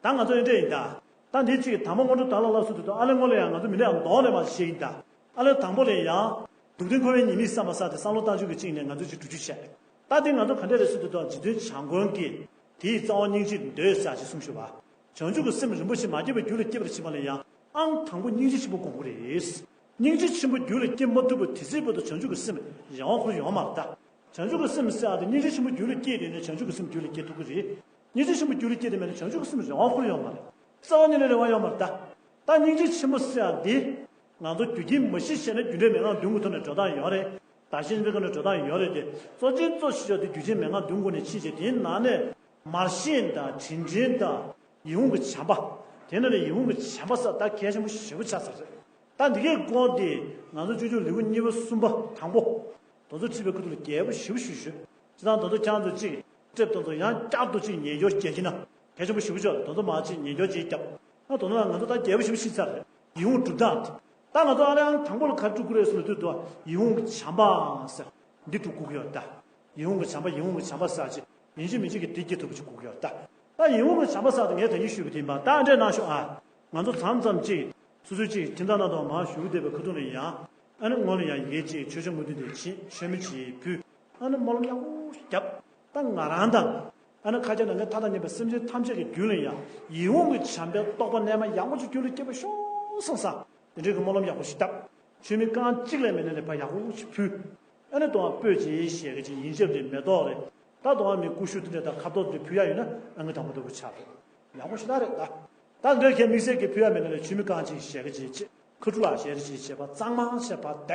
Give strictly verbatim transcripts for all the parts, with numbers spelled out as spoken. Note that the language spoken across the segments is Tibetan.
ད་ང་ཚོ་ཨེ་འདྲ་ཡིན་ད། ད་འདི་གཅིག་དང་པོ་སྔོན་འགྲོ་དྭགས་ལ་ལ་སུ་དུ་དུ་ཨ་ལེ་སྔོན་ལ་ཡང་ང་ཚོ་མི་འདྲ་ཡང་མདོག་ལས་མ་ཤེས་ཡིན་ད། ཨ་ལེ་དང་པོ་ལས་ཡང་། སྡུག་བདེན་འཁོར་བའི་ཉེས་དམིགས་བསམ་པ་ས་དེ་བསམ་བློ་བཏང་ཆོག་གི་གཅིག་ནས་ང་ཚོ་ཅིག་འགྲོ་རྒྱུ་བྱས། ད་འདི་ང་ཚོ་ག་འདྲ་རེད་སུ་དུ་དུ་རྗེ་བཙུན་བྱམས་མགོན་གྱིས། དེའི་རྩ་བ་སྙིང་རྗེ་འདོད་ས་ཅིག་གསུངས་ཞུ་བ། བྱང་ཆུབ་ཀྱི་སེམས་རིན་པོ་ཆེ་མ་སྐྱེས་པའི་རྒྱུད་ལ་སྐྱེས་པར་བྱེད་པ་ལ་ཡང་ཨང་དང་པོ་སྙིང་རྗེ་ཆེན་པོ་སྒོམ་དགོས་རེད། སྙིང་རྗེ་ཆེན་པོ་རྒྱུད་ལ་སྐྱེ་མ་ཐུབ་པ་དེ་སྲིད་བར་དུ་བྱང་ཆུབ་ཀྱི་སེམས་རང་དབང་ཁོ་ཡོང་མ་རེད་ད། བྱང་ཆུབ་ཀྱི་སེམས་ཟེར་ཡག་དེ་སྙིང་རྗེ་ཆེན་པོ་རྒྱུད་ལ་སྐྱེས་ཏེ་ནས་བྱང་ཆུབ་ཀྱི་སེམས་རྒྱུད་ལ་སྐྱེ་ཐུབ་ཀྱི་རེད། སྙིང་རྗེ་ཆེན་པོ་རྒྱུད་ལ་སྐྱེས་ཏེ་མེད་ན་བྱང་ཆུབ་ཀྱི་སེམས་རང་དབང་ཁོ་ཡོང་མ་རེད། རྩ་བ་ཉིད་ནས་རང་དབང་ཡོང་མ་རེད་ད། ད་སྙིང་རྗེ་ཆེན་པོ་ཟེར་ཡག་འདི། ང་ཚོ་རྒྱུ་རྐྱེན་མ་ཞིག་བྱས་ན་རྒྱུ་འབྲས་མན་ངག་བདུན་གྱི་ཐོག་ནས་འགྲོ་སྟངས་ཡོད་རེད། བདག་གཞན་གཉིས་ཀྱི་ཐོག་ནས་འགྲོ་སྟངས་ཡོད་རེད་དེ། གཙོ་ཆེན་གཙོ་ཆེ་ཤོས་དེ་རྒྱུ་རྐྱེན་མན་ངག་བདུན་སྒོ་ནས་ཕྱིན་བྱས་དེའི་ནང་ནས་མར་ཤེས་དང་དྲིན་ཅན་དང་ཡིད་འོང་གི་བྱམས་པ། དེ་ནང་ནས་ཡིད་འོང་གི་བྱམས་པ་ཟེར་ད་གལ་ཆེན་པོ་ཞེ་པོ་ཆགས་ཚར་རེད། ད་འདི་གའི་སྐོར་དེ་ང་ཚོ་སྤྱོད་འཇུག་ལེའུ་གཉིས་པ་གསུམ་པ་དང་པོ། དེ་ཚོ་ཁྲིད་པའི་ཁུ་ཐུག་ལ་རྒྱས་པོ་ཞེ་པོ་ཞུ་ཞུ། ཅི་ལྟར་དེ་ཚོ་ཁྱེད་ཚོ་གཅིག་སྤྲེབ་དེ་ཚོ་ཡང་བསྐྱར་དུ་གཅིག་ཉན་སྐྱོར་རྒྱག་གི་ན་གལ་ཆེན་པོ་ཞེ་པོ་ཆགས་རེད། དེ་ཚོ་མར་གཅིག་ཉན་སྐྱོར་གཅིག་བརྒྱབ། ད་དེ་ཚོ་ལ་ང་ཚོ་ད་རྒྱས་པོ་ཞེ་པོ་ཤེས་ཚར་རེད། ཡིད་འོང་སྒྲུབ་སྟངས་དེ། ད་ང་ཚོ་ཨ་ལེ་ཨང་དང་པོ་ལ་ག་རེ་སྒྲུབ་དགོས་རེད་ཟེར་ན་དུས་དུ་ཡིད་འོང་གི་བྱམས་པ་ཟེར་འདི་སྒྲུབ་དགོས་ཀྱི་ཡོད་ད། ཡིད་འོང་གི་བྱམས་པ་ཡིད་འོང་གི་བྱམས་པ་ཟེར་ཅིག་ཡིན་གཅིག་མིན་གཅིག་གི་འདི་སྐྱེ་ཐུབ་པ་ཅིག་དགོས་ཀྱི་ཡོད་ད། ད་ཡིད་འོང་གི་བྱམས་པ་ཟེར་དེ་ངས་ད་གིན་ཞུས་པ་དེ་ཡིན་པ་ད་འདྲས་གནང་ཤོག་ཨ། ང་ཚོ་མཚམས་མཚམས་ཅིག་སོ་སོའི་ཅིག་ཁྲིམས་ཐག་ནང་དུ་མར་ཞུ་གི་བསྡད་པའི་ཁ་ཐུག་ནས་ཡང་། ཨ་ནི་སྔོན་ལ་ཡང་ཡི་གེ་གཅིག་མཆོད་བཤམས་དངོས་བསྟན་དེ་བྱེད་མཆོད་མེ་གཅིག་ཕུལ། ཨ་ནི་སྨོན་ལམ་ཡག་པོ་བརྒྱབ། ད་ང་རང་དང་། ཨ་ནི་ཁ་ཁྱེར་ནང་གི་མཐའ་དང་མཉམ་པའི་སེམས་ཅན་ཐམས་ཅད་ཀྱི་རྒྱུད་ལ་ཡང་ཡིད་འོང་གི་བྱམས་པའི་རྟོགས་པ་རྣལ་མ་ཡག་པོ་ཅིག་རྒྱུད་ལ་སྐྱེ་བར་ཤོག་བསམ་བསམ་དེ་འདྲའི་གི་སྨོན་ལམ་ཡག་པོ་ཞིག་བཏབ། མཆོད་མེ་རྐང་གཅིག་ལས་མེད་ན་ལས་ཕར་ཡག་པོ་ཞིག་ཕུལ། ཨ་ནི་དོ་སྤོས་ཅིག་བཞེས་གི་ཅིག་ཡིན་ཞབས་རེད་མེ་ཏོག་རེད། ད་དོ་མི་ཀུ་ཤུ་དེ་འདྲ་དང་ཁ་དོག་དེ་འདྲ་ཕུལ་ཡ་ཡོད་ན་ཨ་ནི་དང་པོ་ལྟ་བུ་ཆགས་རེད། ཡག་པོ་ཞིག་ད་རེད་ད། ད་འདྲ་ཁྱེད་དམིགས་བསལ་གྱི་ཕུལ་ཡ་མེད་ན་ལས་མཆོད་མེ་རྐང་གཅིག་བཞེས་གི་ཅིག་ཅིག་ཁ་ཕྲུག་ལ་ཞལ་རེ་ཅིག་བྱས་པ་གཙང་མ་བྱས་པ་བསྡད།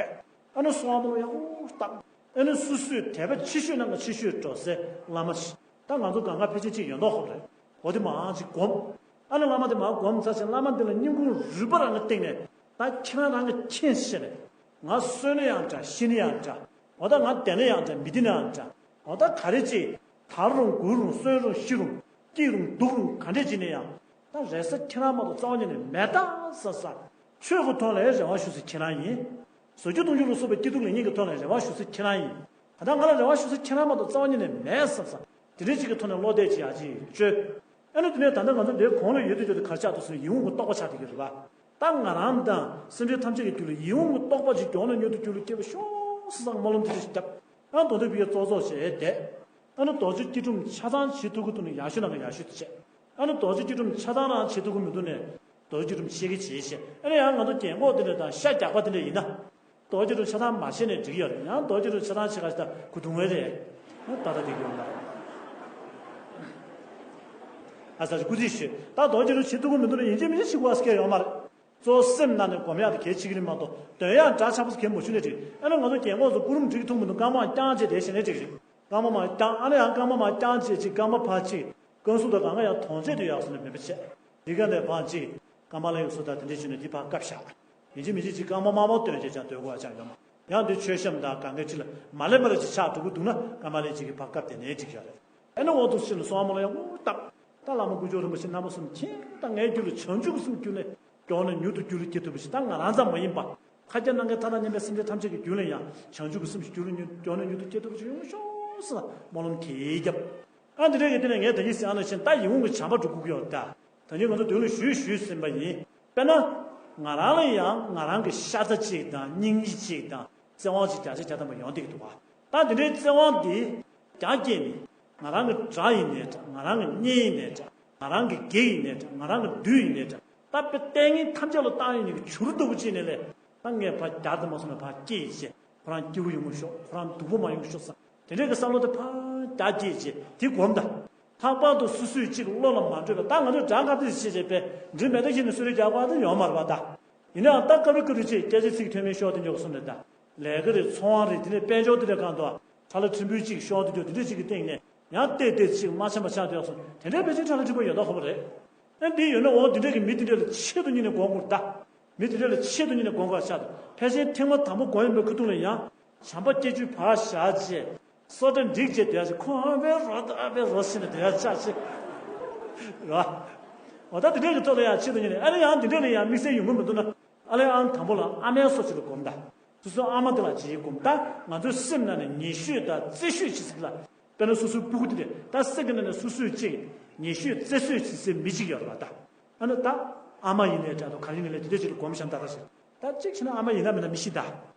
ཨ་ནི་གསོལ་བ་སྨོན་ལམ་ཡག་པོ་བཏབ། ཨ་ནི་སོ་སོའི་དད་པ་ཆེ་ཤོས་ནང་གི་ཆེ་ཤོས་འགྲོ་སའི་བླ་མ་ཞིག་ད་ང་ཚོ་གང་ག་ཕལ་ཆེར་གཅིག་ཡོད་མདོག་ཁོ་རེད། འོ་དེ་མང་ཅིག་སྒོམ། ཨ་ནི་བླ་མ་དེ་མར་སྒོམ་ཚར་ཕྱིན་བླ་མ་འདི་ལ་སྙིང་ཁུང་རུས་པ་རང་གི་སྟེང་ནས་ད་ཁྱེད་རང་རང་གི་མཁྱེན་ཤེས་ནས། ང་གསོན་ན་ཡང་འདྲ་ཤི་ན་ཡང་འདྲ། འོ་ད་ང་བསྡད་ན་ཡང་འདྲ་མི་བསྡད་ན་ཡང་འདྲ། འོ་ད་ག་རེ་ཅིག་དར་རུང་རྒུད་རུང་གསོན་རུང་ཤི་རུང་སྐྱིད་རུང་སྡུག་རུང་ག་འདྲས་ཅིག་ནས་ཡང་། ད་རེ་ས་ཁྱེད་རང་མ་གཏོགས་རྩ་བ་ཉིད་ནས་མེད་ད་ཟེར་ས། ཆོས་ཀྱི་ཐོག་ལ་རེ་བ་ཞུ་ས་ཁྱེད་རང་ཡིན། བཟོ་རྒྱུ་གཏོང་རྒྱུ་ལ་སོགས་པའི་སྐྱིད་སྡུག་ལེགས་ཉེས་ཀྱི་ཐོག་ལ་རེ་བ་ཞུ་ས་ཁྱེད་རང་ཡིན། ད་ལྟ་ང་ལ་རེ་བ་ཞུ་ས་ཁྱེད་རང་མ་གཏོགས་རྩ་བ་ཉིད་ནས་མེད་ཟེར་ས། དེ་འདྲའི་ཅིག་གི་ཐོག་ནས་བློ་གཏད་ཅིག་ཡག་ཅིག་བཅོས། ཨ་ནི་དེ་ནས་ད་ལྟ་ང་ཚོ་འདིའི་གོང་ལ་ཡོད་དུས་ཡོད་དུ་གར་ཆགས་འདུག་ཟེར་ན་ཡིད་འོང་གི་རྟོག་པ་ཆགས་བསྡད་ཀྱི་རེད་པ། ད་ང་རང་དང་སེམས་ཅན་ཐམས་ཅད་ཀྱི་རྒྱུད་ལ་ཡིད་འོང་གི་རྟོགས་པ་ཅིག་མགྱོགས་ནས་མྱུར་དུ་རྒྱུད་ལ་སྐྱེ་བར་ཤོག་ཟེར་སང་སྨོན་ལམ་དེ་འདྲ་ཞིག་བརྒྱབ། ཨ་མདོ་འདོད་པའི་གཙོ་ཚོགས་བྱས་བསྡད། ཨ་ནི་རྡོ་རྗེ་སྐྱིལ་ཀྲུང་ཆ་ཚང་བྱེད་ཐུབ་ཀྱི་འདུག་ན་ཡག་ཤོས་ནང་གི་ཡག་ཤོས་དེ་བྱས། ཨ་ནི་རྡོ་རྗེ་སྐྱིལ་ཀྲུང་ཆ་ཚང་རང་བྱེད་ཐུབ་ཀྱི་མི་འདུག་ནས་རྡོ་རྗེ་སྐྱིལ་ཀྲུང་ཤེས་ཀྱི་བྱེད་བྱས། ཨ་ནི་ཡང་ང་ཚོ་རྒན་གོག་དེ་འདྲ་དང་ཤ་རྒྱགས་པ་དེ་འདྲ་ཡིན་ན། རྡོ་རྗེ་སྐྱིལ་ཀྲུང་ཆ་ཚང་མ་བྱས་ནས་འགྲིག་གི་ཡོད་རེད། ཡང་རྡོ་རྗེ་སྐྱིལ་ཀྲུང་ཆ་ཚང་བྱེད་ག་ཞིག་ད་གུ་དུང་བས་རེད། ད་ད་འགྲིག་གི་ཡོད་ལ། ཨ་ས་ཅིག་སྐུ་རྩིས་ཞུས། ད་རྡོ་རྗེ་སྐྱིལ་ཀྲུང་བྱེད་ཐུབ་ཀྱི་མི་འདུག་ན་ཡིན་གཅིག་མིན་གཅིག་བྱེད་དགོས་ཨ་སྐད་ཡོད་མ་རེད། གཙོ་བོ་སེམས་ནང་ནས་སྒོམ་ཡག་དེ་གལ་ཆེ་གི་རེད་མ་གཏོགས་དོན་ཡག་འདྲ་ཆགས་པོ་གལ་མ་བྱུང་ནས་འགྲིག་ཨ་ནི་ང་ཚོ་རྒན་གོག་ཚོ་སྐུ་རུམ་འགྲིག་ཐུབ་མི་འདུག་རྐང་མག་རྐྱང་བྱས་དེ་བྱས་ནས་འགྲིག་རེད། རྐང་མག་མར་རྐྱང་ཨ་ནི་ཡང་རྐང་མག་མར་རྐྱང་བྱས་ཅིག་རྐང་མག་ཕར་ཅིག་རྐང་ཟུར་དང་གང་ག་ཡང་དོང་ཆེ་དུ་ཡག་སོང་ནས་མེད་པ་བྱས། འདི་ག་ནས་ཕར་ཅིག་རྐང་མག་ལ་ཡོད་སོ་ད་དེ་འདྲས་བྱས་ནས་འདི་ཕར་བཀབ་བཞག་ཡིན་གཅིག་མིན་གཅིག་ཅིག་རྐང་མག་དམར་པོ་སྟོན་བྱས་ཀྱང་སྡོད་དགོས་པ་ཅང་ཡོད་མ། ཡང་འདི་མཆོད་བཤམས་དང་གང་ག་ཅིག་ལ་མ་ལེ་མ་ལེ་ཅིག་ཆགས་འགྲོ་གི་འདུག་ན་རྐང་མག་ལེ་ཅིག་གིས་ཕར་བཀབ་དེ་ནས་འགྲིག་ཡོད་རེད། ཨ་ནི་འོག་ཏུ་ཕྱིན་ནས་གསོལ་བ་སྨོན་ལམ་ཡག་པོ་བཏབ། ད་བླ་མ་དཀོན་མཆོག་རིན་པོ་ཆེ་རྣམ་པ་གསུམ་མཁྱེན་དང་ངའི་རྒྱུད་ལ་བྱང་ཆུབ་ཀྱི་སེམས་རྒྱུད་ནས་མགྱོགས་ནས་མྱུར་དུ་རྒྱུད་ལ་སྐྱེ་ཐུབ་པ་ཞིག་ད་ང་རང་ཙམ་མ་ཡིན་པ། ཁ་རྒྱ་ནང་གའི་ཐ་ན་མཉམ་པའི་སེམས་ཅན་ཐམས་ཅད་ཀྱི་རྒྱུད་ལ་ཡང་བྱང་ཆུབ་ཀྱི་སེམས་ཞིག་རྒྱུད་ལ་མྱུར་མགྱོགས་ནས་མྱུར་དུ་སྐྱེ་ཐུབ་པ་ཞིག་ཡོང་ཤོག་ཟེར་སྨོན་ལམ་དེ་བརྒྱབ། ཨ་འདི་འདྲ་གི་དེ་ནས་ངས་ད་གིན་ཟེར་ཨ་ན་ཕྱིན་ད་ཡིད་འོང་གི་བྱམས་པ་སྒྲུབ་དགོས་ཀྱི་ཡོད་ད། ད་གིན་ང་ཚོ་དུས་ལ་ཞུས་ཞུས་ཟིན་པ་ཡིན། དཔེར་ན། ང་རང་ལ་ཡང་ང་རང་གི་ཤ་ཚ་གཅིག་དང་སྙིང་རྗེ་གཅིག་དང་བརྩེ་དབང་གཅིག་བརྒྱ་ཆ་བརྒྱ་ཐམ་པ་ཡོང་བསྡད་ཀྱི་འདུག་བ། ད་འདི་འདྲའི་བརྩེ་དབང་འདི་རྒྱ་བསྐྱེད་ནས་ང་རང་གི་དགྲ་ཡིན་ནའི་འདྲ་ང་རང་གི་གཉེན་ཡིན་ནའི་འདྲ་ང་རང་གི་བགེགས་ཡིན་ནའི་འདྲ་ང་རང་གི་བདུད་ཡིན་ནའི་འདྲ་ད་དཔེ་ལྟས་ངན་ཐམས་ཅད་ལ་བཏང་ཡོད་ནས་ཀྱི་བྱུ་རུ་ལྟ་བུ་གཅིག་ནས་ལས་ད་ངས་ཕར་རྒྱ་དེ་མ་སོང་ན་ཕར་སྐྱེས་ཡིན་ཅེས་ཁོ་རང་སྐྱིད་པོ་ཡོང་གི་ཤོག་ཁོ་རང་སྡུག་པོ་མ་ཡོང་གི་ཤོག་བསམ་དེ་འདྲའི་གི་བསམ་བློ་དེ་ཕར་རྒྱ་བསྐྱེད་ཅེས་དེ་སྒོམ་ད། ལྷག་པར་དུ་སོ་སོས་གཅིག་བློ་ལ་མ་འགྲོས་པ་ད་ང་ཚོས་དགྲ་ཁ་ཏིས་བྱེད་བྱེད་པས་འདྲི་མེད་ད་ཤེས་ནས་སུ་རེ་རྒྱག་པ་དེ་ཡོང་མ་རེད་པ་ད། ཡིན་ནའང་ད་སྐབས་རེ་སྐབས་རེ་ཅིག་སྐད་ཆ་ཚིག་ཐོན་མིན་ཤོག་དེ་འཇོག་གསུངས་རེད་ད། ལས་ཀ་རེད་ཚོང་བ་རེད་དེ་ནས་དཔལ་འབྱོར་དེ་འདྲ་གང་དུ་ཁྲ་ལ་ཕྲན་བུ་གཅིག་ཤོག་དེ་འཇོག་དེ་འདྲ་ཅིག་གི་སྟེང་ནས་ཡང་བལྟས་བལྟས་ཅིག་མ་འཆམ་པ་ཆགས་འདུག་གསུངས་དེ་འདྲའི་ཕལ་ཆེར་ཁྲ་ལ་ཕྲན་བུ་ཡོད་མདོག་ཁ་པོ་རེད། ཨ་འདི་ཡོད་ན་འོ་དེ་འདྲ་གི་མི་དེ་འདྲ་ལ་ཆེད་དུ་གཉེར་ནས་སྒོམ་དགོས་རེད་ད། མི་དེ་འདྲ་ལ་ཆེད་དུ་གཉེར་ནས་སྒོམ་དགོས་ཆགས་འདུག་ཕལ་ཆེར་ཐེངས་མ་དང་པོ་སྒོམ་ཡོང་བའི་ཁ་ཐུག་ལ་ཡང་བྱམས་པ་སྐྱེ་བཅུ་བག་བཞག་བྱས། སོ་ཏྲ་འགྲིག་བྱས་བསྡད་ཡ་ཅིག་ཁོ་ཨ་བའི་རོ་ད་ཨ་བའི་རོ་ཟེར་ནས་བསྡད་ཡ་ཅག་ཅིག་རེད་བ། འོ་ད་དེ་འདྲས་ཀྱི་ཐོག་ལ་ཡང་ཆེད་དུ་གཉེར་ནས་ཨ་ནི་ཡང་དེ་འདྲས་ལ་ཡང་དམིགས་བསལ་ཡོང་གི་མི་འདུག་ན་ཨ་ལས་ཨང་དང་པོ་ལ་ཨ་མའི་སོ་ཅིག་ལ་སྒོམ་ད། སོ་སོའི་ཨ་མ་དེ་ལ་ཅིག་སྒོམ་ད་ང་ཚོའི་སེམས་ནང་ནས་ཉེ་ཤོས་དང་བརྩེ་ཤོས་ཅིག་ཟིག་ལ། དཔེར་ན་སོ་སོའི་སྤུ་གུ་དེ་འདྲས་ད་སེམས་ཀྱི་ནང་ནས་སོ་སོའི་ཅིག་ཉེ་ཤོས་བཙལ་གསོད་བྱེད་སའི་མི་གཅིག་ཡོད་རེད་པ་ད། ཨ་ནི་ད་ཨ་མ་ཡིན་ནའི་འདྲ་འདུག་ག་རེ་ཡིན་ནའི་དེ་འདྲ་ཅིག་ལ་སྒོམ་བཞག་ད་ད་ཟེར། ད་གཅིག་བྱས་ན་ཨ་མ་ཡིན་ན་མིན་ན་མི་ཤེས་ད།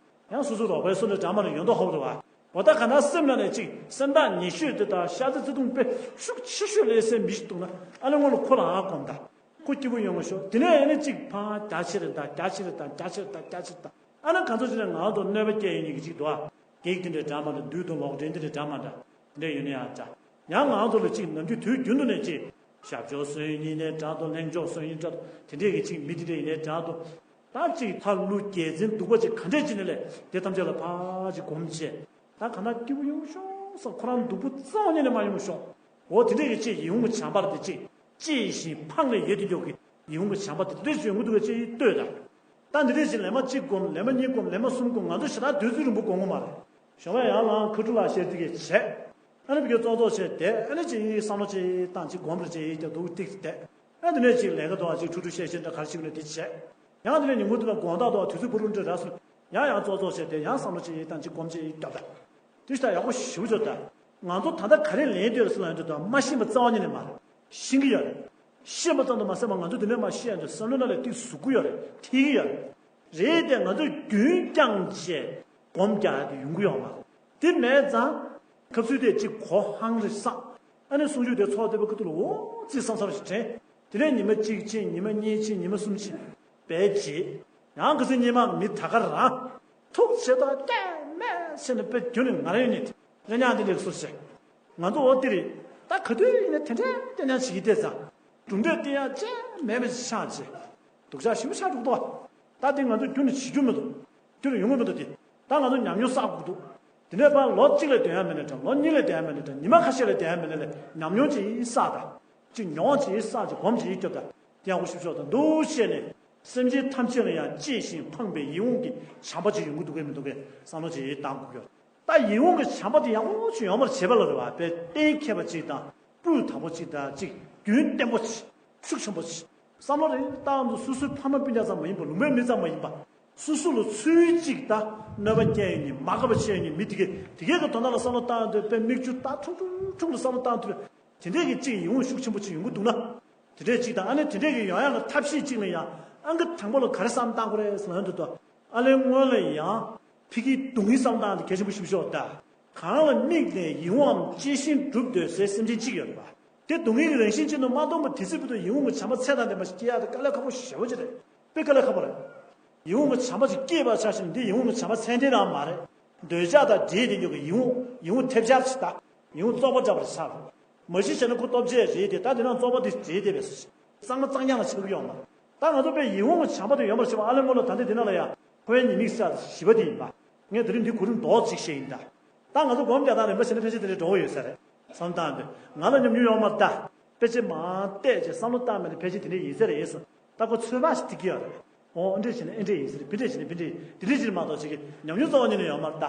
ཡང་སོ་སོ་རོགས་པའི་སོ་ནས་འདྲ་མ་ལ་ཡོད་མདོག་ཧོབ་རེད་བ། འོ་ད་ག་ན་སེམས་ནང་ནས་གཅིག་སེམས་ཐག་ཉེ་ཤོས་དེ་དང་ཤ་ཚ་བརྩེ་དུང་དཔེ་ཤུགས་ཆེ་ཤོས་ལས་སེམས་མི་ཞིག་འདུག་ན་ཨ་ནི་སྔོན་ལ་ཁོ་ལ་ཨ་སྒོམ་ད། ཁོ་སྐྱིད་པོ་ཡོང་བ་ཤོག་དེ་ནས་ཨ་ནི་གཅིག་ཕ་རྒྱ་ཆེ་རེད་ད་རྒྱ་ཆེ་རེད་ད་རྒྱ་ཆེ་རེད་ད་རྒྱ་ཆེ་རེད་ད། ཨ་ན་གང་ཚོ་ཅི་ནས་ང་ཚོ་གནོད་པ་སྐྱེལ་ཡོང་མཁན་གྱི་ཅིག་འདུག་ཨ། གེགས་དེ་འདྲའི་འདྲ་མ་འདྲ་བདུད་དང་ལོག་འདྲེན་དེ་འདྲའི་འདྲ་མ་འདྲ་འདྲ་ཡོད་ནི་ཡང་འདྲ། ཡང་ང་ཚོ་ལ་ཅིག་ནམ་རྒྱུན་དུས་རྒྱུན་དུ་ནས་ཅིག་ཞབས་ཕྱོགས་སུ་ཡིན་ནས་འདྲ་དང་གླེང་ཕྱོགས་སུ་ཡིན་འདྲ་དང་དེ་འདྲའི་གི་ཅིག་མི་དེ་འདྲ་ཡིན་ནས་འདྲ་དང་། ད་ཅིག་ཐར་ལུ་རྒྱལ་མཚན་གདུག་པ་ཅིག་ག་འདྲས་ཅིག་ནས་ལས་དེ་ཐམས་ཅད་ལ་ཕར་ཅིག་སྒོམ་བྱས། ད་ག་ན་སྐྱིད་པོ་ཡོང་ཤོག་བསམ་ཁོ་རང་སྡུག་པོ་རྩ་བ་ཉིད་ནས་མ་ཡོང་ཤོག་འོ་དེ་འདྲས་ཀྱི་ཅིག་ཡིད་འོང་གི་བྱམས་པ་དེ་ཅིག་གཅེས་ཤིང་ཕངས་ནས་ཡོད་དེ་མགྱོགས་ཀྱི་ཡིད་འོང་གི་བྱམས་པ་དེ་དེ་འདྲས་ཅིག་ཡོང་གི་འདུག་གས་ཅིག་ལྟོས་དང་། ད་འདི་འདྲས་ཅིག་ལས་མ་གཅིག་སྒོམ་ལས་མ་གཉིས་སྒོམ་ལས་མ་གསུམ་སྒོམ་ང་ཚོ་ཞེ་དྲག་དུས་ཚོད་རིང་པོ་སྒོམ་གི་མ་རེད། ཞོགས་པ་ཡར་ལངས་ཁ་ཕྲུག་ལག་བཤད་དེ་གས་བྱས། ཨ་ནི་བི་ཀའི་ཙོག་ཙོག་བྱས་དེ་ཨ་ནི་ཅིག་བསམ་བློ་ཅིག་བཏང་ཅིག་སྒོམ་རེ་ཅིག་རྒྱབ་འདུག་ཏིག་དེ། ཨ་འདི་ནས་ཅིག་ལས་ཀ་དང་ཅིག་ཁྲུ་ཁྲུ་བཤད་བཤད་འདྲ་ག་རེ་ཞིག་ནས་དེ་བྱས། ཡང་འདི་ནས་ཉིན་གུང་དེ་ལ་དགོང་དག་དང་དུས་ཚོད་བུ་རུ་འདྲ་རག་སོང་། ཡང་ཡང་ཙོག་ཙོག་བྱས་དེ་ཡང་བསམ་བློ་ཅིག་བཏང་ཅིག་སྒོམ་ཅིག་རྒྱབ་ད། དེ་ལྟར་ཡག་པོ་ཞེ་པོ་ཅིག་ད། ང་ཚོ་ད་ལྟ་ག་རེ་ལས་འདོད་ཟེར་ལབ་ཡོང་དུས་ད་མ་ཤེས་པ་རྩ་བ་ཉིད་ནས་མ་རེད། ཤེས་ཀྱི་ཡོད་རེད། ཤེས་པ་ཙམ་དུ་མ་ཟད་པར་ང་ཚོ་འདི་ནས་མར་བཤད་ཡོང་དུས་བསམ་བློ་ནང་ལ་ཏིག་ཟུག་གི་ཡོད་རེད། ཐིག་གི་ཡོད་རེད། རེད་དེ་ང་ཚོས་རྒྱུན་བསྐྱངས་བྱས་སྒོམ་རྒྱག་ཡ་དེ་ཡོང་གི་ཡོད་མ་རེད། དེ་མེད་ཙང་། སྐབས་སུ་དེ་གཅིག་གོ་ཧང་རེ་སང་། ཨ་ནི་གསུང་ཆོས་དེ་ཚོགས་བསྡད་པ་ཁ་ཐུག་ལ་འོ་ཙི་བསམ་བསམ་ཞིག་དྲན། དེ་ནས་ཉི་མ་གཅིག་ཕྱིན་ཉི་མ་གཉིས་ཕྱིན་ཉི་མ་གསུམ་ཕྱིན། བས་རྗེས། ཡང་ག་ཚོད་སྙེ་མ་མི་ད་ག་རང་། ཐུགས་ཆེ་ཐག་སྐད་མེད་ཟེར་ནས་དཔེ་རྒྱུན་ནས་ང་རང་ཡོད་ནས་གཉའ་གཉང་དེ་ལས་སུ་ཞིག་ང་ཚོ་འོ་དེ་རེད། ད་ག་དུས་ཡིན་ན་དེ་འདྲས་གཉའ་གཉང་བྱེད་ཀྱི་བསྡད་ཙང་། གྲུབ་འབྲས་དེ་ཡང་ཅི་མེད་པ་ཞིག་ཆགས་རྗེས། སྡུག་ཅག་ཞིམ་པོ་ཆགས་འགྲོ་གི་འདུག་བ། ད་དེ་ང་ཚོ་རྒྱུན་ནས་བྱེད་རྒྱུ་མི་འདུག་རྒྱུན་ནས་ཡོང་གི་མི་འདུག་དེ། ད་ང་ཚོ་ཉམས་མྱོང་བསགས་དགོས་འདུག་དེ་ནས་ཕར་ལོ་གཅིག་ལ་སྡོད་ཡ་མེད་ན་འདྲ་ལོ་གཉིས་ལ་སྡོད་ཡ་མེད་ན་འདྲ་ཉི་མ་ཁ་ཤས་ལ་སྡོད་ཡ་མེད་ན་ལས་ཉམས་མྱོང་ཅིག་བསགས་དང་། ཅིག་མྱོང་ཅིག་བསགས་ཅིག་གོམས་ཅིག་རྒྱབ་དང་། དེ་ཡག་པོ་ཞིབ་ཕྱོགས་དང་འདུག་བཤད་ནས། སེམས་ཅན་ཐམས་ཅད་ལ་ཡང་གཅེས་ཤིང་ཕངས་པའི་ཡིད་འོང་གི་བྱམས་པ་ཅིག་ཡོང་གི་འདུག་གས་མི་འདུག་གས་བསམ་བློ་ཅིག་བཏང་དགོས་ཀྱི་ཡོད། ད་ཡིད་འོང་གི་བྱམས་པ་དེ་ཡག་པོ་ཅིག་ཡོང་བར་བྱེད་པ་ལ་རེ་བ་དཔེ་གཏན་འཁེལ་བ་ཅིག་དང་སྤུས་དག་པོ་ཅིག་དང་ཅིག་རྒྱུན་བརྟན་པོ་ཅིག་ཤུགས་ཆེན་པོ་ཅིག་བསམ་བློ་རེ་བཏང་དུས་སོ་སོའི་ཕ་མ་སྤུན་ཀྱག་ཙམ་མ་ཡིན་པ་ལུང་པའི་མི་ཙམ་མ་ཡིན་པ། སོ་སོ་ལ་ཚུལ་གཅིག་དང་གནོད་པ་སྐྱེལ་ཡོང་མཁན་མ་དགའ་བ་བྱེད་ཡོང་མཁན་མི་དེ་གས་དེ་གས་ཀྱི་དོན་དག་ལ་བསམ་བློ་བཏང་དུས་དཔེ་མིག་ཆུ་ལྟ་ཁྲུག་ཁྲུག་ཁྲུག་ལ་བསམ་བློ་བཏང་དུས་དེ་འདྲས་ཀྱི་ཅིག་ཡིད་འོང་ཤུགས་ཆེན་པོ་ཅིག་ཡོང་གི་འདུག་ན། དེ་འདྲས་ཅིག་དང་ཨ་ནི་དེ་འདྲས་ཀྱི་ཡོང་ཡག་གི་ཐབས་ཤེས་ཅིག་ལ་ཡང་ཨང་ཀི་དང་པོ་ལ་ག་རེ་བསམ་བཏང་དགོས་རེད་ཟེར་ན་འདུག་ཏོ། ཨ་ལས་སྔོན་ལ་ཡང་ཕ་གིའི་སྡུག་བསྔལ་བསམ་བཏང་དེ་གལ་ཆེན་པོ་ཞིག་ཤོག་ད། གང་ལ་དམིགས་ནས་ཡིད་འོང་ངམ་གཅེས་ཤིང་སྒྲུབ་འདོད་སའི་སེམས་ཅན་གཅིག་ཡོད་རེད་པ། དེ་སྡུག་བསྔལ་གྱི་རང་བཞིན་ཅན་དུ་མ་མཐོང་བར་དེ་སྲིད་བར་དུ་ཡིད་འོང་གི་བྱམས་པ་ཚད་དང་ལྡན་པ་ཞིག་སྐྱེ་ཡག་དེ་དཀའ་ལས་ཁག་པོ་ཞེ་པོ་ཅིག་རེད། དཔེ་དཀའ་ལས་ཁག་པོ་རེད། ཡིད་འོང་གི་བྱམས་པ་ཅིག་སྐྱེས་པ་ཆ་བཞིན་འདི་ཡིད་འོང་གི་བྱམས་པ་ཚད་ལྡན་རང་མ་རེད། འདོད་ཆགས་དང་འདྲེས་ཏེ་ཡོད་ཀྱི་ཡིད་འོང་ཡིད་འོང་ཐེབས་ཆག་ཅིག་དང་། ཡིད་འོང་བཙོག་པ་འདྲ་བ་ཆགས་རེད། མ་གཞི་བྱས་ན་ཁོ་སྟོབས་ཆེ་རེད་དེ་ད་དེ་ན་བཙོག་པ་དེ་རེད་དེ་བས་སོ། གཙང་མ་གཙང་རྐྱང་ལ་ཆགས་ཀྱི་ཡོད་མ་རེད། ད་ང་ཚོ་དཔེ་ཡིད་འོང་གི་བྱམས་པ་དེ་ཡོད་པར་བྱེད་པ་ཨ་ལས་སྔོན་ལ་ད་ལྟ་འདི་ན་ལ་ཡང་ཁོའི་ཉེས་དམིགས་བསགས་བཞི་པ་དེ་ཡིན་པ། ངས་དེ་རིང་འདི་གོ་རིམ་རྡོག་གཅིག་བཤད་ཡིན་ད། ད་ང་ཚོ་སྒོམ་རྒྱག་སྟངས་རིམ་པ་བྱས་ན་ཕལ་ཆེར་དེ་འདྲའི་འགྲོ་གི་ཡོད་ས་རེད། བསམ་བཏང་དུས་ང་ལ་ཉམས་མྱོང་ཡོད་མ་རེད་ད། ཕལ་ཆེར་མ་བལྟས་ཅེས་བསམ་བློ་བཏང་མེད་ན་ཕལ་ཆེར་དེ་འདྲ་ཡིན་ས་རེད་ཟེར། ད་ཁོ་ཚོད་དཔག་ཞིག་ཐིག་གི་ཡོད་རེད། འོ་ཨ་འདྲས་བྱས་ན་ཨེ་འདྲས་ཡིན་ས་རེད། བི་འདྲས་བྱས་ན་བི་འདྲས་ཡིན་དེ་འདྲས་བྱས་ན་མ་གཏོགས་ཅིག་གི་ཉམས་མྱོང་རྩ་བ་ཉིད་ནས་ཡོད་མ་རེད་ད།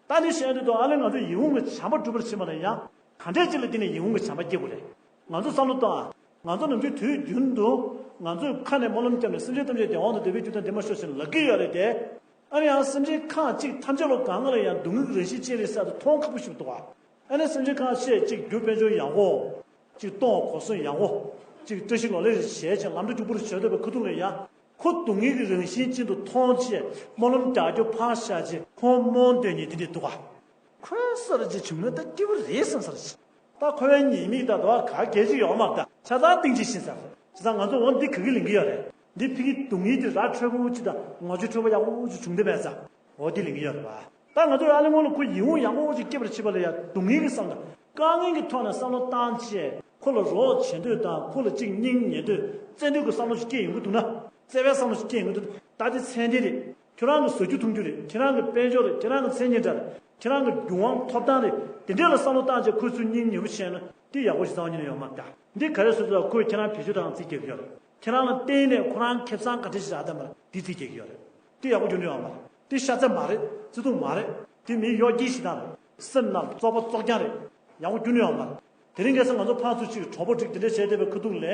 ད་ནི་བཤད་དུས་ད་ཨ་ལས་ང་ཚོ་ཡིད་འོང་གི་བྱམས་པ་སྒྲུབ་པར་ཕྱིན་པ་ན་ཡང་གང་འདྲས་ཅིག་ལ་བརྟེན་ནས་ཡིད་འོང་གི་བྱམས་པ་སྐྱེ་དགོས་རེད། ང་ཚོ་བསམ་བློ་གཏོང་ཨ། ང་ཚོ་ནམ་རྒྱུན་དུས་རྒྱུན་དུ་ང་ཚོས་ཁ་ནས་སྨོན་ལམ་བརྒྱབ་ནས་སེམས་ཅན་ཐམས་ཅད་བདེ་བ་དང་འདོད་པའི་རྒྱུ་དང་བདེ་མ་ཤོག་ཅེས་ལབ་ཀྱི་ཡོད་རེད་དེ། ཨ་ནི་ཡང་སེམས་ཅན་ཁག་ཅིག་ཐམས་ཅད་ལ་གང་ག་ལ་ཡང་སྡུག་བསྔལ་གྱི་རང་བཞིན་ཅན་རེད་ཟེར་དུ་མཐོང་ཁག་པོ་ཞིག་འདུག་ཨ། ཨ་ནི་སེམས་ཅན་ཁག་ཅིག་གཅིག་རྒྱུ་དཔལ་འབྱོར་ཡག་པོ། གཅིག་གཏོང་གོ་སོན་ཡག་པོ། གཅིག་བཀྲ་ཤིས་ལོ་ལེགས་ཞེས་བྱས་ལམ་འགྲོ་སྐྱུག་པོར་བྱོས་བསྡད་པའི་ཁ་ཐུག་ལ་ཡང་ཁོ་སྡུག་བསྔལ་གྱི་རང་བཞིན་ཅན་དུ་མཐོང་བྱས་སྨོན་ལམ་རྒྱག་རྒྱུ་ཕར་བཞག་བྱས་ཁོང་རྨོངས་དོན་ཉིད་དེ་འདྲས་འདུག་ག་ཁོའི་སར་ཅིག་བྱུང་ན་ད་སྐྱིད་པོ་རེད་བསམ་སར་ཅིག་ད་ཁོའི་ཉེས་དམིགས་ད་དོ་ག་གལ་ཅིག་ཡོད་མ་རེད། ད་ཆ་ཚང་སྟེང་ཅིག་ཤེས་ས་རེད། བྱས་ཙང་ང་ཚོ་འོ་འདི་ག་གི་ལིང་གི་ཡོད་རེད། འདི་ཕི་གི་སྡུག་བསྔལ་དེ་ར་འཕྲོད་པོ་ཅིག་དང་ངོ་ཆོས་འཕྲོད་པོ་ཡག་པོ་ཅིག་བྱུང་བསྡད་མེད་ཙང་འོ་འདི་ལིང་གི་ཡོད་རེད་པ། ད་ང་ཚོ་ཨ་ལེ་སྔོན་ལ་ཁོ་ཡིད་འོང་ཡག་པོ་ཅིག་སྐྱེ་བར་བྱེད་པ་ལ་ཡང་སྡུག་བསྔལ་གྱི་བསམ་དང་དཀའ་ངལ་གྱི་ཐོག་ནས་བསམ་བློ་བཏང་བྱས་ཁོ་ལ་རོགས་བྱེད་འདོད་དང་ཁོ་ལ་གཅིག་སྙིང་ཉེ་འདོད་བརྩེ་འདོད་ཀྱི་བསམ་བློ་ཞིག་སྐྱེ་ཡོང་གི་འདུག་ན། བརྩེ་བའི་བསམ་བློ་ཞིག་སྐྱེ་ཡོང་གི་འདུག་ད་དེ་ཚད་ལྡན་རེད། ཁྱོད་རང་གི་ཟ་རྒྱུ་འཐུང་རྒྱུ་རེད། ཁྱེད་རང་གི་དཔལ་འབྱོར་རེད། ཁྱེད་རང་གི་མཚན་སྙན་གྲགས་རེད། ཁྱེད་རང་གི་རྒྱུན་དབང་ཐོབ་ཐང་རེད། དེ་འདྲས་ལ་བསམ་བློ་བཏང་བྱས་ཁོ་ཚོའི་སྙིང་ཉེ་པོ་བྱས་ན་དེ་ཡག་པོ་ཞིག་རྩ་བ་ཉིད་ནས་ཡོད་མ་རེད་ད། འདི་ག་རེ་ཟེར་ཚོད་ཁོས་ཁྱེད་རང་བེད་སྤྱོད་དང་རྩིས་རྒྱག་གི་ཡོད་རེད། ཁྱེད་རང་ལ་བརྟེན་ནས་ཁོ་རང་ཁེ་བཟང་ག་འདྲ་ཞིག་རག་བསྡད་པ་རེད་འདི་རྩིས་རྒྱག་གི་ཡོད་རེད། དེ་ཡག་པོ་རྒྱུ་འབྲས་ཡོད་མ་རེད། དེ་ཤ་ཚ་མ་རེད། བརྩེ་དུང་མ་རེད། དེ་མིའི་གཡོ་སྒྱུ་ཞིག་དང་རེད། སེམས་ནང་བཙོག་པ་བཙོག་རྐྱང་རེད། ཡག་པོ་རྒྱུ་འབྲས་ཡོད་མ་རེད། དེ་རིང་ཁ་སང་ང་ཚོ་ཕར་ཚུར་ཅིག་གྲོགས་པོ་སྒྲིག་དེ་འདྲ་བྱས་བསྡད་པའི་ཁ་ཐུག་ལས་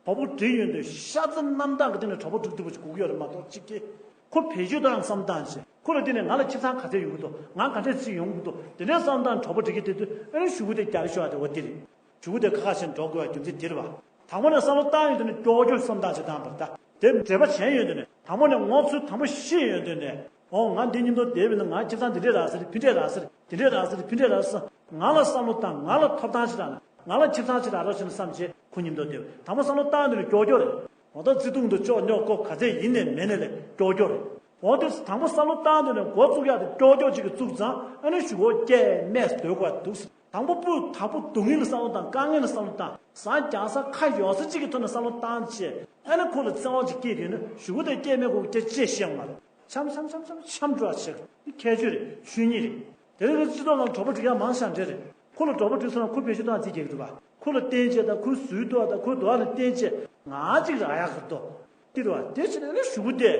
གྲོགས་པོ་སྒྲིག་ཡོང་དུས་ཤ་ཚ་རྣམ་དག་གི་སྟེང་ནས་གྲོགས་པོ་སྒྲིག་ཐུབ་པ་ཞིག་དགོས་ཀྱི་ཡོད་རེད་མ་གཏོགས་གཅིག་གིས་ཁོ་བེད་སྤྱོད་དང་བསམ་སྟངས་བྱས་ཁོ་ལ་བརྟེན་ནས་ང་ལ་ཁེ་བཟང་ག་ཚད་ཡོང་གི་འདུག་ང་ག་འདྲས་ཅིག་ཡོང་གི་འདུག་དེ་འདྲའི་བསམ་སྟངས་གྲོགས་པོ་སྒྲིག་གི་དེ་དུས་ཨ་ནི་ཤུ་གུ་དེ་རྒྱག་ཤོག་ཨ་དེ་འོ་དེ་རེད། གཞུག་གུ་དེ་ཁ་ཁ་བྱས་ནས་འགྲོ་དགོས་པའི་རྒྱུ་མཚན་དེ་རེད་པ། དང་པོ་ནས་བསམ་བློ་བཏང་ཡོང་དུས་ནས་ཀྱོག་ཀྱོག་བསམ་བཏང་བྱེད་སྟངས་པ་རེད་ད། དེ་འབྲེལ་བ་བྱས་ཡོང་དུས་ནས་དང་པོ་ནས་ངོ་ཚ་དང་པོ་ཤེས་ཡོང་དུས་ནས། འོ་ང་འདི་མཉམ་དུ་བསྡད་པ་ཡིན་ན་ང་ཁྱིམ་ཚང་འདི་འདྲས་རག་ས་རེད། ཕི་འདྲས་རག་ས་རེད། དེ་འདྲས་རག་ས་རེད། ཕི་འདྲས་རག་ས་རེད། ང་ལ་བསམ་བློ་བཏང་། ང་ལ་ཐོབ་ཐང་ཅིག་རག་ན། ང་ལ་ཁྱིམ་ཚང་ཅིག་རག་རོགས་བྱས་ན་བསམ་བྱས་ཁོ་མཉམ་དུ་བསྡད་པ། དང་པོ་བསམ་བློ་བཏང་ཡོང་དུས་ནས་ཀྱོག་ཀྱོག་རེད། འོ་ད་བརྩེ་དུང་དང་ཅོག་ཉོག་ཀོ་ག་ཚད་ཡིན་ནའི་མེད་ནའི་ལས་ཀྱོག་ཀྱོག་རེད། འོ་དེ་དང་པོ་བསམ་བློ་བཏང་དུས་ནས་འགོ་བཙུགས་ཡག་དེ་ཀྱོག་ཀྱོག་ཅིག་གིས་བཙུགས་ཙང་ཨ་ནི་གཞུག་གུ་སྐྱེས་སྨྲས་སྡོད་དགོས་འདུག་དང་པོ་སྤུ་དག་པོ་སྡུག་བསྔལ་གྱི་བསམ་བློ་བཏང་། དཀའ་ངལ་གྱི་བསམ་བློ་བཏང་། ཟ་རྒྱག་ས་ཁ་ཡོད་ས་ཅིག་གི་ཐོག་ནས་བསམ་བློ་བཏང་བྱས་ཨ་ནི་ཁོ་ལ་བརྩེ་བ་ཅིག་སྐྱེས་དུས་ནི་གཞུག་གུ་དེ་སྐྱེས་སྨྲས་ཁོ་སྐད་ཆ་བཤད་ཡོང་བ་རེད། འཆམ་འཆམ་འཆམ་འཆམ་འཆམ་འགྲོ་བ་བྱེད་ཀྱི་ཁྱད་ཆོས་རེད། ཆོས་ཉིད་རེད། དེ་རིང་གི་སྤྱི་ཚོགས་ནང་གྲོགས་པོ་སྒྲིག་ཡག་མང་ཤ་འདྲེ་རེད། ཁོ་ལ་གྲོགས་པོ་སྒྲིག་སོང་ན་ཁོ་བེད་སྤྱོད་བཏང་རྩིས་རྒྱག་གི་འདུག་པ། ཁོ་ལ་བརྟེན་བྱས་དང་ཁོའི་ཟུར་དུ་དང་ཁོའི་འདུག་ལ་བརྟེན་བྱས་ང་གཅིག་རག་ཡག་གི་འདུག་དེ་རེད་པ། དེ་བྱས་ནས་ནི་གཞུག་གུ་དེ་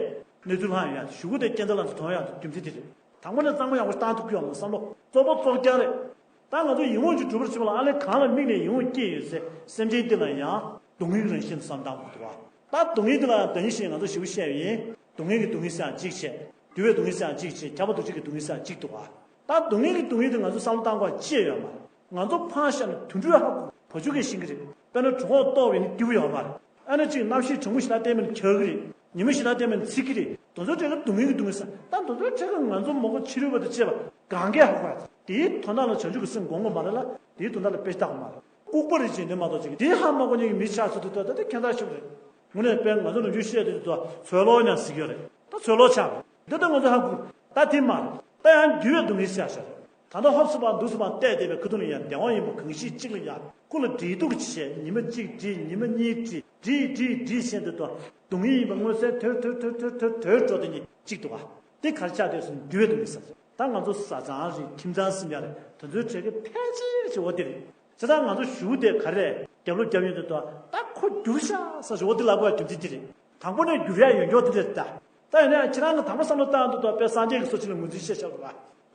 གནས་ཚུལ་ལྷང་ཡོང་ཡག་གཞུག་གུ་དེ་སྐྱེ་འཚར་ལམ་དུ་ཐོན་ཡག་གི་རྒྱུ་མཚན་དེ་རེད། དང་པོ་ནས་གཙང་མ་ཡག་པོ་བཏང་ཐུབ་ཀྱི་ཡོད་མ་བསམ་བློ་གཙོ་བོ་གཙོ་རྐྱང་རེད། ད་ང་ཚོ་ཡིད་འོང་ཅིག་སྒྲུབ་པར་བྱེད་པ་ལ་ཨ་ལས་གང་ལ་དམིགས་ནས་ཡིད་འོང་སྐྱེས་ཡོད་ཚེ་སེམས་ཅན་འདི་ལ་ཡང་སྡུག་བསྔལ་གྱི་རང་བཞིན་དུ་བསམ་བཏང་དགོས་འདུག་པ། ད་སྡུག་བསྔལ་འདི་ལ་ཡང་བདག་ཉིད་ཞེས་ང་ཚོ་ཞིབ་པོ་བཤད་པ་ཡིན། སྡུག་བསྔལ་གྱི་སྡུག་བསྔལ་ཟེར་ཡང་གཅིག་བྱས། འདུལ་བའི་སྡུག་བསྔལ་ཟེར་ཡང་གཅིག་བྱས། ཁྱབ་པ་འདུ་བྱེད་ཀྱི་སྡུག་བསྔལ་ཟེར་ཡང་གཅིག་འདུག་པ། ད་སྡུག་བསྔལ་གྱི་སྡུག་བསྔལ་དེ་ང་ཚོ་བསམ་བློ་བཏང་དགོས་ཅི་ཡོད་མ་རེད། ང་ཚོ་ཕར་བཞག་ན་དུད་འགྲོའི་ཧ་གོ་བ་ཕྱུགས་ཀྱིས་ཤེས་ཀྱི་རེད། དཔེར་ན་གྲོད་ཁོག་ལྟོགས་པ་ཡིན་ན་སྐྱིད་པོ་ཡོད་མ་རེད། ཨ་ནི་གཅིག་གནམ་གཤིས་གྲང་མོ་ཞིག་ལ་བལྟས་པ་ཡིན་ན་འཁྱག་གི་རེད། ཉི་མ་ཞིག་ལ་བལྟས་པ་ཡིན་ན་འཚིག་གི་རེད། དེ་ཚོའི་གྲས་ཀྱི་སྡུག་བསྔལ་གྱི་སྡུག་བསྔལ་ཟེར། ད་དེ་ཚོའི་གྲས་ཀྱི་ང་ཚོ་མ་གོ་ཕྱི་རོལ་པ་དང་བཅས་པ་གང་གས་ཧ་གོ་ཡ། དེའི་དོན་དག་ལ་བྱང་ཆུབ་ཀྱི་སེམས་སྒོམ་དགོས་མ་རེད་ལ། དེའི་དོན་དག་ལ་དཔེ་ཆ་ལྟ་དགོས་མ་རེད། ལྐུགས་པ་རེད་ཅེས་ནི་མ་གཏོགས་ཅིག་དེ་ཧ་མ་གོ་མཁན་གྱི་མི་ཆགས་ཚུལ་དེ་ད་ལྟ་དེ་ཁྱད་མཚར་ཞིག་རེད། དངོས་གནས་དཔེར་ང་ཚོ་ནམ་རྒྱུན་བཤད་དུས་ཚོད་ཚོད་ལོག་ཉག་ཟིག་ཡོད་རེད། ད་ཚོད་ལོག་ཆགས་རེད། འདི་ལྟ་ང་ཚོ་ཧ་གོ། ད་དེ་མ་རེད། ད་ཡང་འགྱུར་བའི་སྡུག་བསྔལ་ཟེར་ཡག་ཞིག་རེད། ད་ལྟ་ཧོབ་སེ་བ་འདུག་སེ་བ་བལྟས་བསྡད་པའི་ཁ་ཐུག་ལ་ཡང་བདེ་བ་ཡིན་པ་གང་ཞིག་གཅིག་ལ་ཡང་ཁོ་ལ་འདྲིས་སྡུག་བྱས། ཉི་མ་གཅིག་འདྲིས། ཉི་མ་གཉིས་འདྲིས། འདྲིས་འདྲིས་འདྲིས་བྱས་འདི་དང་སྡུག་བསྔལ་ཡིན་པ་མངོན་གསལ་དོད་དོད་དོད་དོད་དོད་དོད་འགྲོ་དེ་གཉིས་གཅིག་འདུག་ག་དེ་ག་རེ་ཆགས་བསྡད་སོང་། འགྱུར་བའི་སྡུག་བསྔལ་ཟེར། ད་ང་ཚོ་བཟའ་ཚང་རེད། ཁྱིམ་ཚང་ཟེར་ཡག་རེད། དེ་ཚོའི་གྲས་ཀྱི་ཕལ་ཆེར་ཆེ་བ་དེ་རེད། བྱས་ཙང་ང་ཚོ་ཞུ་དེ་ག་རེ་རྒྱབ་ལོག་རྒྱབ་ཡོང་དུས་ད་ད་ཁོ་འགྱུར་ཤག་ཟེར་ཞུ་བ་དེ་ལབ་དགོས་པའི་རྒྱུ་མཚན་དེ་རེད། དང་པོ་ནས་འགྱུར་ཡག་ཡོད་མཁན་དེ་འདྲ་རེད་ད། ད་ཡིན་ན་ཡང་ཁྱེད་རང་གིས་དང་པོ་བསམ་བློ་བཏང་དུས་ད་དཔེ་སངས་རྒྱས་ཀྱི་སོ་ཆེན་ལ་ངོས་འཛིན་བཤད་བཞག་པ།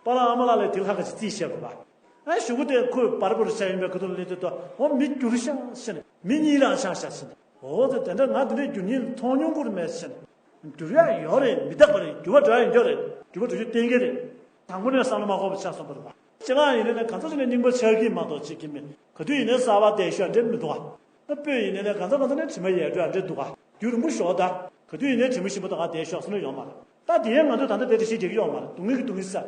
པཱ་ལགས་ཨ་མ་ལགས་ལས་དེ་ལྷག་ག་ཅིག་རྩིས་བཤད་པ། ཨ་ཞུ་གུ་དེ་ཁོས་བར་བར་བྱས་ཡིན་པའི་ཁ་ཐུག་ལ་སླེབས་དུས་ད་འོ་མི་འགྱུར་ཤག་ཟེར་ནས། མི་གཉིད་ལངས་ཤག་ཟེར་ནས། འོ་དེ་དེ་འདྲ་ང་དེ་འདྲའི་འགྱུར་ཉེན་མཐོང་མྱོང་ཁུར་མེད་ཟེར་ནས། འགྱུར་ཡག་ཡོད་རེད། མི་རྟག་པ་རེད། འགྱུར་བ་འགྲོ་ཡག་ཡོད་རེད། འགྱུར་བ་འགྲོ་རྒྱུ་གཏན་འཁེལ་རེད། དང་པོ་ནས་བསམ་བློ་མ་འཁོར་བ་ཆགས་སོང་བ་རེད་པ། སྤྱི་བཏང་ཡིན་ནའི་ལས་གང་ཚ་ཅིག་ནས་རྙིང་པ་ཆགས་ཀྱི་མ་གཏོགས་བྱེད་ཀྱི་མེད། ག་དུས་ཡིན་ནའི་གསར་པ་བསྡད་ཤོག་འདྲ་མི་འདུག་ག་ད་སྤོས་ཡིན་ནའི་ལས་གང་ཚ་གང་ཚ་ནས་དྲི་མ་ཡལ་འགྲོ་འདྲ་འདུག་ག་རྒྱུན་རིང་པོ་ཞོག་ད། ག་དུས་ཡིན་ནའི་དྲི་མ་ཞིམ་པོ་དང་ག་བསྡད་ཤོག་ཟེར་ན་ཡོད་མ་རེད། ད་དེ་ཡང་ང་ཚོས་ད་ལྟ་དེ་འདྲ་ཞིག་བྱེད་ཀྱི་ཡོད་མ་རེད། སྡུག་བསྔལ་གྱི་སྡུག་བསྔལ་ཟེར།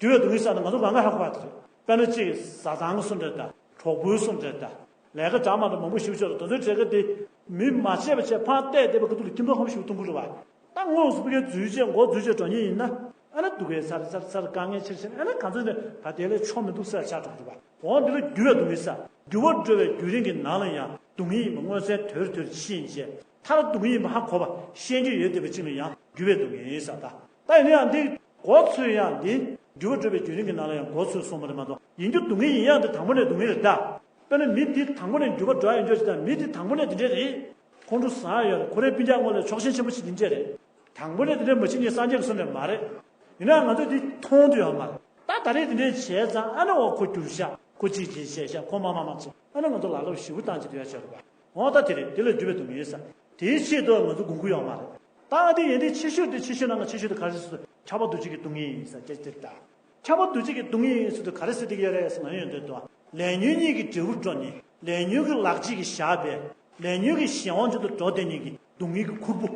འགྱུར་བའི་སྡུག་བསྔལ་ཟེར་ན་ང་ཚོ་གང་ག་ཧ་གོ་བ་དེ་རེད། དཔེར་ན་གཅིག་བཟའ་ཚང་གི་སུ་འདྲ་ད། གྲོགས་པོའི་སུ་འདྲ་ད། ལས་ཀ་འདྲ་མ་འདྲ་མང་པོ་ཞིག་ཆོག་རེད། དེ་ཚོའི་གྲས་ཀ་དེ་མི་མ་བྱས་པ་བྱས་ཕར་བལྟས་བསྡད་པའི་ཁ་ཐུག་ལ་ཁྱིམ་ཚང་ཧམ་ཞིག་གཏོང་གི་རེད་པ། ད་དངོས་སུ་ཕ་གིར་འཛུལ་བྱས་མགོ་འཛུལ་བྱས་འགྲོ་མཁན་ཡིན་ན། ཨ་ན་སྡུག་གས་ཚར་ཚར་ཚར། དཀའ་ངལ་ཆེར་ཆེར། ཨ་ན་ག་ཚོད་ནས་ད་དེ་ལས་ཆོག་མི་འདུག་ཟེར་ཆགས་འགྲོ་གི་རེད་པ། འོ་འདི་ལ་འགྱུར་བའི་སྡུག་བསྔལ་ཟེར། འགྱུར་བ་འགྲོ་བའི་བརྒྱུད་རིམ་གྱི་ནང་ལ་ཡང་སྡུག་བསྔལ་ཡིན་པ་མངོན་གསལ་དོད་དོད་ཤེས་བྱས། མཐར་སྡུག་བསྔལ་ཡིན་པ་ཧ་གོ་བ་ཤེས་རྒྱུ་ཡོད་བསྡད་པ་ཅིག་ལ་ཡང་འགྱུར་བའི་སྡུག་བསྔལ་ཟེར། ད་ད་ཡིན་ན་ཡང་འདི་མགོ་ཚོས་ཡང་འདི་འགྱུར་བ་འགྲོ་བའི་བརྒྱུད་རིམ་གྱི་ནང་ལ་ཡང་མགོ་ཚོས་སོང་བ་རེད་མ་གཏོགས། ཡིན་རྒྱུ་སྡུག་བསྔལ་ཡིན་ཡང་འདི་དང་པོ་ནས་སྡུག་བསྔལ་རེད་ད། དཔེར་ན་མི་འདི་དང་པོ་ནས་འགྱུར་བ་འགྲོ་ཡ་ཡོད་ཅིག་དང་། མི་འདི་དང་པོ་ནས་འདི་འདྲས་རེད། ཁོང་ཁྲོ་ཟ་ཡ་ཡོད་རེད། ཁོ་རའི་སྤུན་ཀྱག་ངོ་ལ་ཕྱོགས་ཞེན་ཆེན་པོ་ཞིག་འདི་འདྲས་རེད། དང་པོ་ནས་འདི་འདྲས་མ་བྱེད་མཁན་སངས་རྒྱས་ཀྱི་སོ་འདྲས་མ་རེད། ཡིན་ནའང་ང་ཚོས་འདི་མཐོང་འདོད་ཡོད་མ་རེད། ད་ད་རེས་འདི་འདྲས་བྱས་ཙང་ཨ་ན་འོ་ཁོ་འགྱུར་ཤག་ཁོ་ཅིག་ཅིག་བྱས་ཤག་ཁོ་མ་མ་མ་བྱས། ཨ་ན་ང་ཚོ་ལག་ལོག་ཞེ་པོ་བཏང་བྱེད་འདོད་ཡ་ཆགས་རེད་པ། འོ་ད་དེ་རེད། དེ་ལ་འགྱུར་བའི་སྡུག་བསྔལ་ཟེར། དེའི་ཆེད་དུ་ང་ཚོ་སྒོམ་གྱི་ཡོད་མ་རེད། ད་དེ་ཡིན་དུས་ཆེ་ཤོས་དེ་ཆེ་ཤོས་ནང་གི་ཆེ་ཤོས་དེ་ག་རེ་ཟེར། ཁྱབ་པ་འདུ་བྱེད་ཀྱི་སྡུག་བསྔལ་ཡིན་ཟེར་ཅེས་དེ་ལྟ། ཁྱབ་པ་འདུ་བྱེད་ཀྱི་སྡུག་བསྔལ་ཡིན་ཟེར་དུས་ག་རེ་ཟེར་བསྡད་ཀྱི་ཡོད་རེད་ཟེར་ན། ཡོང་དུས་དུ་ལས་ཉོན་གཉིས་ཀྱི་འབྲས་བུར་འགྲོ་ནས། ལས་ཉོན་གྱི་ལག་རྗེས་ཀྱིས་བཞག་པའི་ལས་ཉོན་གྱི་གཞན་དབང་ཅན་དུ་འགྲོ་བསྡད་མཁན་གྱི་སྡུག་བསྔལ་གྱི་ཁུར་པོ།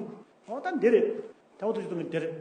འོ་ད་འདི་རེད། ཁྱབ་པ་འདུ་བྱེད་ཀྱི་སྡུག་བསྔལ་འདི་རེད།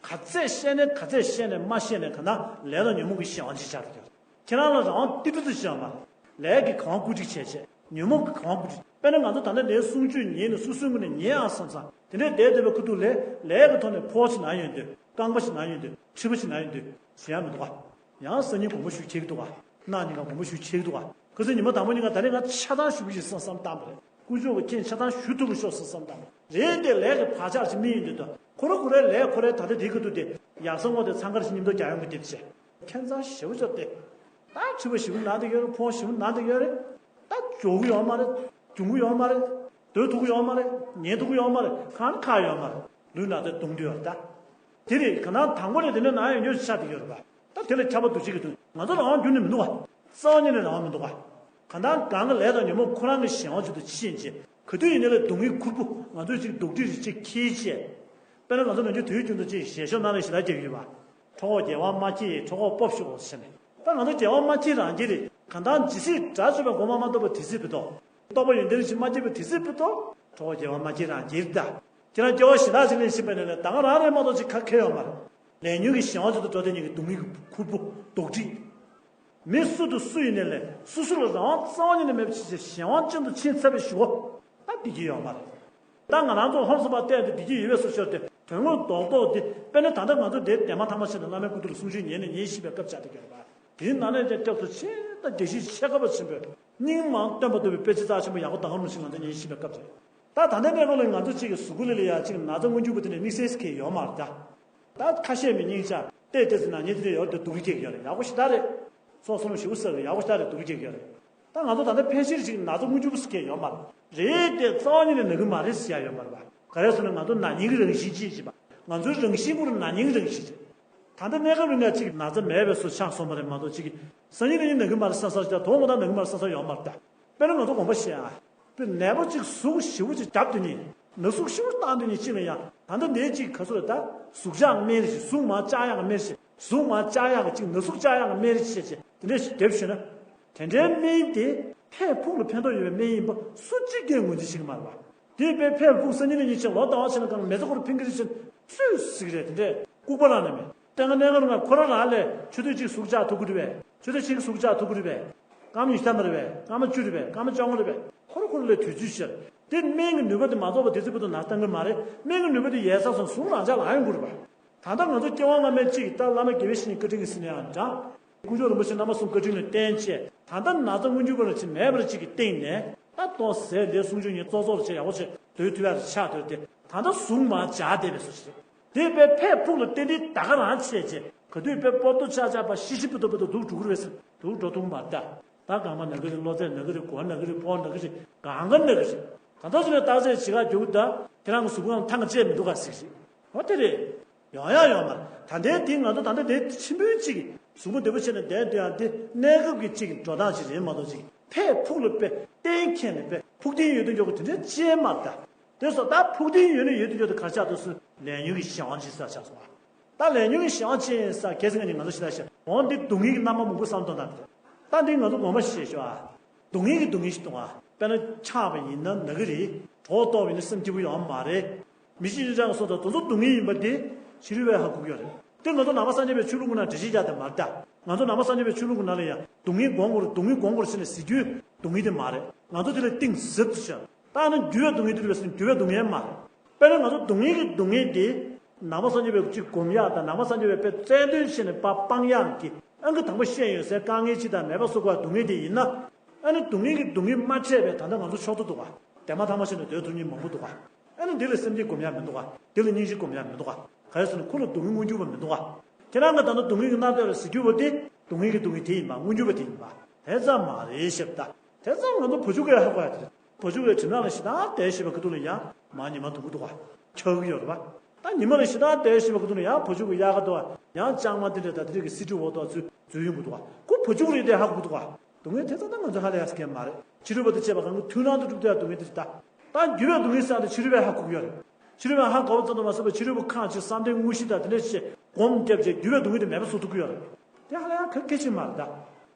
ག་ཚད་བཤད་ནས་ག་ཚད་བཤད་ནས་མ་བཤད་ནས་གང་ལྟར་ལས་དང་ཉོན་མོངས་ཀྱི་གཞན་དབང་ཅན་ཆགས་འགྲོ་གི་ཡོད། ཁྱེད་རང་ལ་རང་དབང་ཏིལ་འབྲུ་ཙམ་ཞིག་ཡོད་མ་རེད། ལས་ཀྱིས་གང་བཀོད་སྒྲིག་བྱས་བྱས། ཉོན་མོངས་ཀྱིས་གང་བཀོད་སྒྲིག་བྱས། དཔེར་ན་ང་ཚོ་ད་ལྟ་ལས་སུམ་ཅུ་ཉལ་ནས་སོ་སོའི་ངོས་ནས་ཉལ་ཨང་བསམ་བསམ་དེ་འདྲས་བསྡད་བསྡད་པའི་ཁུ་ཐུག་ལས། ལས་ཀྱི་ཐོག་ནས་ཕོགས་ཅིག་ན་ཡོང་དུས། རྐང་པ་ཞིག་ན་ཡོང་དུས། མཁྲིས་པ་ཞིག་ན་ཡོང་དུས་ཟེར་ཡ་མི་འདུག་ག་ཡང་སང་ཉིན་དགོངས་པ་ཞུ་ཆེ་གི་འདུག་ག་གནངས་ཉིན་ཀ་དགོངས་པ་ཞུ་ཆེ་གི་འདུག་ག་ཁ་སང་ཉི་མ་དང་པོ་ཉིན་ཀ་ད་རེས་ང་ཆ་ཚང་ཞུ་གི་ཡིན་བསམ་བསམ་བཏང་པ་རེད། དཀོན་མཆོག་གི་རྐྱེན་ཆ་ཚང་ཞུ་ཐུབ་ཀྱི་ཤོག་བསམ་བསམ་བཏང་པ་རེད། དེ་ལས་ཀྱི་བག་ཆགས་ཅིག་སྨིན་ཡོང་དུས་དང་། ཁོ་ར་ཁོ་རའི་ལས་ཁོ་རའི་ད་ལྟ་དེའི་ཁ་ཐུག་དེ་ཡག་ས་དངོས་དེ་འཚང་ཁ་ཞིག་མཉམ་དུ་རྒྱག་ཡོང་གི་དེ་བྱས། ཁྱད་མཚར་ཞེ་པོ་ཅིག་སྟེ། ད་མཁྲིས་པ་ཞེ་པོ་ན་བསྡད་ཡོད་རེད། ཕོགས་ཞེ་པོ་ན་བསྡད་ཡོད་རེད། ད་འཇུག་གི་ཡོད་མ་རེད། འཇུག་གི་ཡོད་མ་རེད། སྡོད་ཐུབ་ཀྱི་ཡོད་མ་རེད། ཉལ་ཐུབ་ཀྱི་ཡོད་མ་རེད། གང་ཁག་ཡོད་མ་རེད། ལུས་ན་ཚ་གདོང་འདུས་ཡོད་རེད་ད། དེ་རེད། ག་ན་དང་པོ་ནས་དེ་འདྲ་ན་ཡོད་ཡོད་ཆགས་བསྡད་ཡོད་རེད་པ། ད་དེ་ལ་ཁྱབ་པ་འདུ་བྱེད་ཀྱི་སྡུག་བསྔལ། ང་ཚོ་རང་དབང་རྒྱུན་ནས་མི་འདུག་ག་རྩ་བ་ཉིད་ནས་རང་དབང་མི་འདུག་ག་གང་ལྟར་གང་གི་ལས་དང་ཉོན་མོངས་ཁོ་རང་གི་གཞན་དབང་ཅིག་ཏུ་ཕྱིན་བྱས། ག་དུས་ཡིན་ནའི་ལས་སྡུག་བསྔལ་ཁུར་པོ་ང་ཚོས་ཅིག་རྡོག་ཁྲེས་རེ་ཅིག་འཁྱེར་བྱས། དཔེར་ན་ང་ཚོ་ནམ་རྒྱུན་དུས་རྒྱུན་དུ་ཅིག་ཞལ་ཤོབ་ནང་ལ་ཞེ་དྲག་རྒྱག་གི་ཡོད་པ། གྲོད་ཁོག་བདེ་བ་མ་སྐྱེས། གྲོད་ཁོག་སྤོབས་ཤོག་ཟེར་ནས། ད་ང་ཚོ་བདེ་བ་མ་སྐྱེས་རང་སྐྱེས་རེད། གང་ལྟར་ཇི་སྲིད་དགྲ་བཅོམ་པའི་གོ་འཕང་མ་ཐོབ་པ་དེ་སྲིད་ཕུད་དོ། རྟོགས་པ་ཡོན་ཏན་ཞིག་མ་སྐྱེས་པ་དེ་སྲིད་ཕུད་དོ། གྲོགས་སྐྱེ་བ་མ་སྐྱེས་རང་སྐྱེས་ད། ཁྱེད་རང་སྐྱེ་བ་ཞེ་དྲག་ཅིག་ལེན་བཞིན་པ་ནས་ལས་ད་ག་རང་རེད་མ་གཏོགས་ཅིག་ཁ་ཁེལ་ཡོད་མ་རེད། ལས་ཉོན་གྱི་གཞན་དབང་ཅན་དུ་འགྲོ་དེ་ཉིད་ཀྱི་སྡུག་བསྔལ་གྱི་ཁུར་པོ་རྡོག་སྒྲིལ། མི་སུ་དང་སུ་ཡིན་ནའི་ལས་སོ་སོ་ལ་རང་དབང་རྩ་བ་ཉིད་ནས་མེད་པ་ཅིག་བྱས་གཞན་དབང་ཅན་དུ་ཕྱིན་ཚར་བའི་གཞུག་གུ་ད་བདེ་སྐྱིད་ཡོད་མ་རེད། ད་ང་རང་ཚོ་ཧོར་སོང་བ་བལྟས་ཏེ་བདེ་སྐྱིད་ཡོད་པའི་བཟོ་ཤོར་ཏེ་དོན་དངོས་རྡོག་རྡོག་དེ་དཔེར་ན་ད་ལྟ་ང་ཚོ་འདིར་འདན་མ་ཐང་མ་ཕྱིན་ནས་བླ་མའི་སྐུ་མདུན་ལ་གསུང་ཆོས་ཉན་ནས་ཉན་བཞིན་པའི་སྐབས་ཆགས་བསྡད་ཡོད་རེད་པ། དེའི་ནང་ནས་ཀྱང་སྐྱབས་སུ་མཆི་ད་དགེ་བཤེས་ཆེ་ཁ་པ་ཆེན་པོས་སྙིང་མང་སྟོན་པ་ཐུབ་པའི་དཔེ་ཆ་རྩ་ཆེན་པོ་ཡག་པོ་ད་ག་རུ་ཞིག་ང་ཚོ་ཉན་བཞིན་པའི་སྐབས་རེད། ད་ད་ལྟའི་གནས་སྐབས་ལ་ང་ཚོ་གཅིག་གི་གཟུགས་པོ་ལ་ལ་ཡ་གཅིག་ན་ཚ་སྔོན་འཇུག་པ་དེ་ནས་དམིགས་བསལ་གྱི་ཡོད་མ་རེད་ད། ད་ཁ་ཤས་མི་སྙིང་རྗེ་ཏེ་ཏེ་ཟེར་ན་ཉེ་དེ་ཡོད་དེ་སྡུག་རུས་སྐྱེ་གི་ཡོད་རེད། ཡག་པོ་ཞེ་དྲག་རེད། སོག་སོང་ཞིག་ཟེར་གི་ཡག་པོ་ཞེ་དྲག་རེད། སྡུག་རུས་སྐྱེ་གི་ཡོད་རེད། ད་ང་ཚོ་ད་ལྟ་ཕལ་ཆེར་ཞིག་ན་ཚ་སྔོན་འཇུག་པ་ཟེར་མཁན་ཡོད་མ་རེད། རེད་དེ་རྩ་བ་ཉིད་ནས་ན་གི་མ་རེད་ཟེར་ཡ་ཡོད་མ་རེད་པ། ག་རེ་ཟེར་ན་ང་ཚོ་ན་མྱིང་གི་རང་བཞིན་ཅིག་ཅིག་པ། ང་ཚོའི་རང་བཞིན་པོ་ལ་ན་མྱིང་གི་རང་བཞིན་ཅིག་ད་ལྟ་གནས་སྐབས་རིང་ལ་ཅིག་ན་ཚ་མེད་པའི་བཟོ་ཆགས་སོང་བ་རེད་མ་གཏོགས་ཅིག་སང་ཉིན་གནངས་ཉིན་ན་གི་མ་རེད་བསམ་བསམ་ཅིག་དང་དོ་དགོང་དག་ན་གི་མ་རེད་བསམ་བསམ་ཡོད་མ་རེད་ད། དཔེར་ན་ང་ཚོ་དགོངས་པ་བཞེས་ཨ། དཔེར་ནད་པ་གཅིག་ཟུག་ཞེ་པོ་ཅིག་བརྒྱབ་དུས་ནི། ན་ཟུག་ཞེ་པོ་བཏང་དུས་ནི་གཅིག་ལ་ཡང་ད་ལྟ་ནད་གཅིག་ག་ཚོད་ལ་ད་ཟུག་བཅག་སྨན་རེ་ཞིག་ཟུག་མར་བཅག་ཡག་གི་སྨན་རེ་ཞིག་ཟུག་མར་བཅག་ཡག་གི་གཅིག་ན་ཟུག་བཅག་ཡག་གི་སྨན་རེ་ཞིག་བྱས་བྱས་དེ་འདྲས་ཞིག་བརྒྱབ་ཞུས་ན། དེ་འདྲའི་སྨན་དེ་ཕས་ཕུགས་ལ་ཕན་ཐོགས་ཡོད་པའི་སྨན་ཡིན་པ་སུ་གཅིག་ཀྱང་ངོས་འཛིན་བྱེད་ཀྱི་མ་རེད་པ། དེ་བས་ཕས་ཕུགས་སང་ཉིན་གནངས་ཉིན་ཕྱིན་ལོ་ཟླ་བ་ཕྱིན་ན་གང་མེ་བཙའ་ཁོ་རང་ཕིང་གི་རེ་ཕྱིན་སུས་ཟིག་རེད། དེ་འདྲས་ལྐུགས་པ་རང་ནས་མེད། དེ་སྔ་གནས་སྐབས་རིང་ཁོ་རང་རང་ལས་ཆུ་ཚོད་གཅིག་ཟུག་བཅག་ཐུབ་ཀྱི་རེད་པས། ཆུ་ཚོད་གཅིག་ཟུག་བཅག་ཐུབ་ཀྱི་རེད་པས། སྐར་མ་ཉི་ཤུ་ཐམ་པ་རེད་པས། སྐར་མ་བཅུ་རེད་པས། སྐར་མ་བཅོ་ལྔ་རེད་པས། ཁོ་རང་ཁོ་རང་ལས་དུས་ཚོད་ཤར། དེ་སྨན་གྱི་ནུས་པ་དེ་མ་རྫོགས་པ་དེ་ཚོ་བར་དུ་ན་བཏང་གི་མ་རེད། སྨན་གྱི་ནུས་པ་དེ་ཡལ་ཚར་སོང་ཟུག་རང་འཇགས་ལངས་ཡོང་གི་རེད་པ། ད་ལྟ་ང་ཚོ་སྐྱེ་བ་སྔ་མའི་གཅིག་ད་བླ་མ་དགེ་བའི་བཤེས་གཉེན་བཀའ་དྲིན་གྱིས་ཟེར་ན་ཡང་འདྲ། དཀོན་མཆོག་རིན་པོ་ཆེ་རྣམ་པ་གསུམ་བཀའ་དྲིན་ལ་བརྟེན་བྱས་ད་ལྟ་ན་ཚ་སྔོན་འཇུག་པ་རང་ཅིག་མེད་པར་ཅིག་གི་སྟེང་ནས་ད་ལྟོ་ཟས་འདི་གསུང་ཆོས་ཉན་ཙོག་ཙོག་ལ་བྱས་ཡག་པོ་བྱས་སྡོད་ཐུབ་ཡག་ཆགས་སྡོད་དེ་ད་ལྟ་ཟུག་མར་འཇགས་བསྡད་པའི་བཟོ་ཞིག་རེད། དེ་བས་ཕས་ཕུགས་ལ་ཏན་ཏན་ད་ག་རང་བྱས་རྗེས་ག་དུས་དཔེ་པོ་ཏོ་ཆག་ཆག་པ་ཤི་ཤི་པོ་ཏོ་པོ་ཏོ་སྡུག་འགྲོ་གི་རེད་ཟེར་སྡུག་འགྲོ་ཐུབ་མ་རེད་ད། ད་གང་མ་ན་གི་རེད། གློ་ཚད་ན་གི་རེད། མགོ་ན་གི་རེད། ཕོ་ན་གི་རེད། གང་ག་ན་གི་རེད། གང་ལྟར་ཟེར་ནས་བརྟག་དཔྱད་བྱེད་ག་རྒྱུགས་ད་ཁྱེད་རང་གི་གཟུགས་པོའང་ཐང་ག་བཅད་མི་འདུག་ག་ཟིག་རེད། འོ་དེ་རེད། ཡོང་ཡག་ཡོད་མ་རེད། ད་ལྟའི་དེ་ང་ཚོ་ད་ལྟ་དེ་ཆེན་པོའི་གཅིག་གཟུགས་པོ་བདེ་པོ་བྱས་ནས་བསྡད་འདུག་ཡང་དེ་གནས་སྐབས་ཀྱི་གཅིག་འགྲོ་སྟངས་ཤིག་རེད་མ་གཏོགས་གཅིག་ཕས་ཕུགས་ལ་དཔེ་གཏན་འཁེལ་ནས་དཔེ་ཕུགས་གཏན་ཡོད་དུ་འཇོག་གི་དེ་འདྲའི་ཅན་མ་རེད་ད། དེ་སོགས་ད་ཕུགས་གཏན་ཡོད་ནས་ཡོད་དུ་འཇོག་དེ་གར་ཆགས་འདུག་སུ་ལས་ཉོན་གྱི་གཞན་དབང་ཅན་ཟེར་ཆགས་སོང་བ། ད་ལས་ཉོན་གྱི་གཞན་དབང་ཅན་ཟེར་གལ་སྲིད་ང་གཉིས་ང་ཚོ་ཞེ་དྲག་བཤད་འོང་འདི་སྡུག་བསྔལ་གྱི་རྣམ་པ་མང་པོ་བསམ་བློ་གཏོང་སྟངས་རེད། ད་འདི་ང་ཚོ་དགོངས་པ་བཞེས་ཤོག་ཨ། སྡུག་བསྔལ་གྱི་སྡུག་བསྔལ་ཞིག་གཏོང་བ། དཔེར་ན་ཆགས་པ་ཡིན་ན་ན་གི་རེད། གྲོད་ལྟོགས་པ་ཡིན་ན་སེམས་སྐྱིད་པོ་ཡོང་བ་མ་རེད། མི་ཤི་ཅི་ཅང་སོགས་དང་དེ་ཚོ་སྡུག་བསྔལ་ཡིན་པ་དེ་ཕྱི་རོལ་པས་ཧ་གོ་གི་ཡོད་རེད། དེ་ང་ཚོ་ནང་པ་སངས་རྒྱས་པའི་ཆོས་ལུགས་ཀྱི་ནང་འགྲེལ་བཤད་རྒྱག་དེ་མ་རེད་ད། ང་ཚོ་ནང་པ་སངས་རྒྱས་པའི་ཆོས་ལུགས་ཀྱི་ནང་ལ་ཡང་སྡུག་བསྔལ་སྒོམ་དགོས་རེད། སྡུག་བསྔལ་སྒོམ་དགོས་རེད་ཟེར་ནས་ཟེར་རྒྱུའི་སྡུག་བསྔལ་དེ་མ་རེད། ང་ཚོ་དེ་ལ་གཏིང་ཟབ་ཏུ་བྱས། ད་ནི་འགྱུར་བའི་སྡུག་བསྔལ་དེ་རེད་ཟེར་ན་འགྱུར་བའི་སྡུག་བསྔལ་མ་རེད། དཔེར་ན་ང་ཚོ་སྡུག་བསྔལ་གྱི་སྡུག་བསྔལ་དེ་ནང་པ་སངས་རྒྱས་པའི་གཅིག་སྒོམ་ཡག་དང་ནང་པ་སངས་རྒྱས་པའི་དཔེ་རྩལ་འདོན་བྱས་ནས་ཕར་སྤང་ཡག་གི་ཨང་ཀི་དང་པོ་བཤད་ཡོད་སའི་དཀའ་ངལ་གཅིག་དང་མེད་པ་བཟོ་དགོས་པ་སྡུག་བསྔལ་དེ་ཡིན་ན། ཨ་ནི་སྡུག་བསྔལ་གྱི་སྡུག་བསྔལ་མ་འཕྲད་པའི་ད་ལྟ་ང་ཚོ་ཕྱོགས་མཐར་འདུག་ག་འདན་མ་ཐང་མ་ཕྱིན་ནས་སྡོད་ཐུབ་མཁན་མང་པོ་འདུག་ག་ཨ་ནི་འདི་ལ་སེམས་བསྐྱེད་སྒོམ་ཡག་མི་འདུག་ག་འདི་ལ་སྙིང་རྗེ་སྒོམ་ཡག་མི་འདུག་ག་ག་རེ་ཟེར་ན་ཁོ་ལ་སྡུག་བསྔལ་མངོན་གྱུར་པ་མི་འདུག་ག་ཁྱེད་རང་གིས་ད་ལྟ་སྡུག་བསྔལ་གྱི་མནར་གཏད་ལ་ཟེར་རྒྱུ་བོ་དེ་སྡུག་བསྔལ་གྱི་སྡུག་བསྔལ་དེ་ཡིན་པ་མངོན་གྱུར་པ་དེ་ཡིན་པ་དེ་ཙམ་མ་རེད་ཞེས་པ་ད། དེ་ཙམ་ང་ཚོ་བུ་ཕྲུག་གིས་ཧ་གོ་ཡ་དེ་རེད། བུ་ཕྲུག་གིས་དྲིན་ལན་ཞེ་དྲག་འདེབས་ཤེས་པ་ཁ་ཐུག་ལ་ཡང་མ་ཉི་མ་དུང་གི་འདུག་ག་འཁྱག་གི་ཡོད་རེད་པ། ད་ཉི་མ་ལ་ཞེ་དྲག་འདེབས་ཤེས་པ་ཁ་ཐུག་ལ་ཡང་བུ་ཕྲུག་གི་དབྱར་ཁ་འདུག་ག་ཡང་ལྕང་མ་དེ་འདྲ་ད་དེ་འདྲ་གི་སི་ཁྲི་འོག་ཏུ་འཛུལ་འཛུལ་ཡོང་གི་འདུག་ག་ཁོ་བུ་ཕྲུག་རེད་དེ་ཧ་གོ་གི་འདུག་ག་སྡུག་བསྔལ་དེ་ཙམ་ད་ང་ཚོ་ཧ་ལས་ཡག་ཟེར་མཁན་མ་རེད། ཕྱི་རོལ་པ་དང་བཅས་པ་གང་གི་མཐུན་སྣང་དུ་གྲུབ་བསྡད་ཡག་སྡུག་བསྔལ་དེ་རེད་ད། ད་འགྱུར་བའི་སྡུག་བསྔལ་ཟེར་ཡག་དེ་ཕྱི་རོལ་པས་ཧ་གོ་གི་ཡོད་རེད། ཕྱི་རོལ་པས་ཧ་གོ་བ་ཙམ་དུ་མ་ཟད་པར་ཕྱི་རོལ་པ་ཁ་ཅིག་བསམ་གཏན་དངོས་གཞི་དང་དེ་འདྲ་ཞིག་སྒོམ་བརྒྱབ་རྗེས་འགྱུར་བའི་སྡུག་བསྔལ་དེ་མེད་པ་བཟོ་ཐུབ་ཀྱི་ཡོད་རེད། དེ་ཧ་ལས་ཡག་གལ་ཆེན་མ་རེད་ད།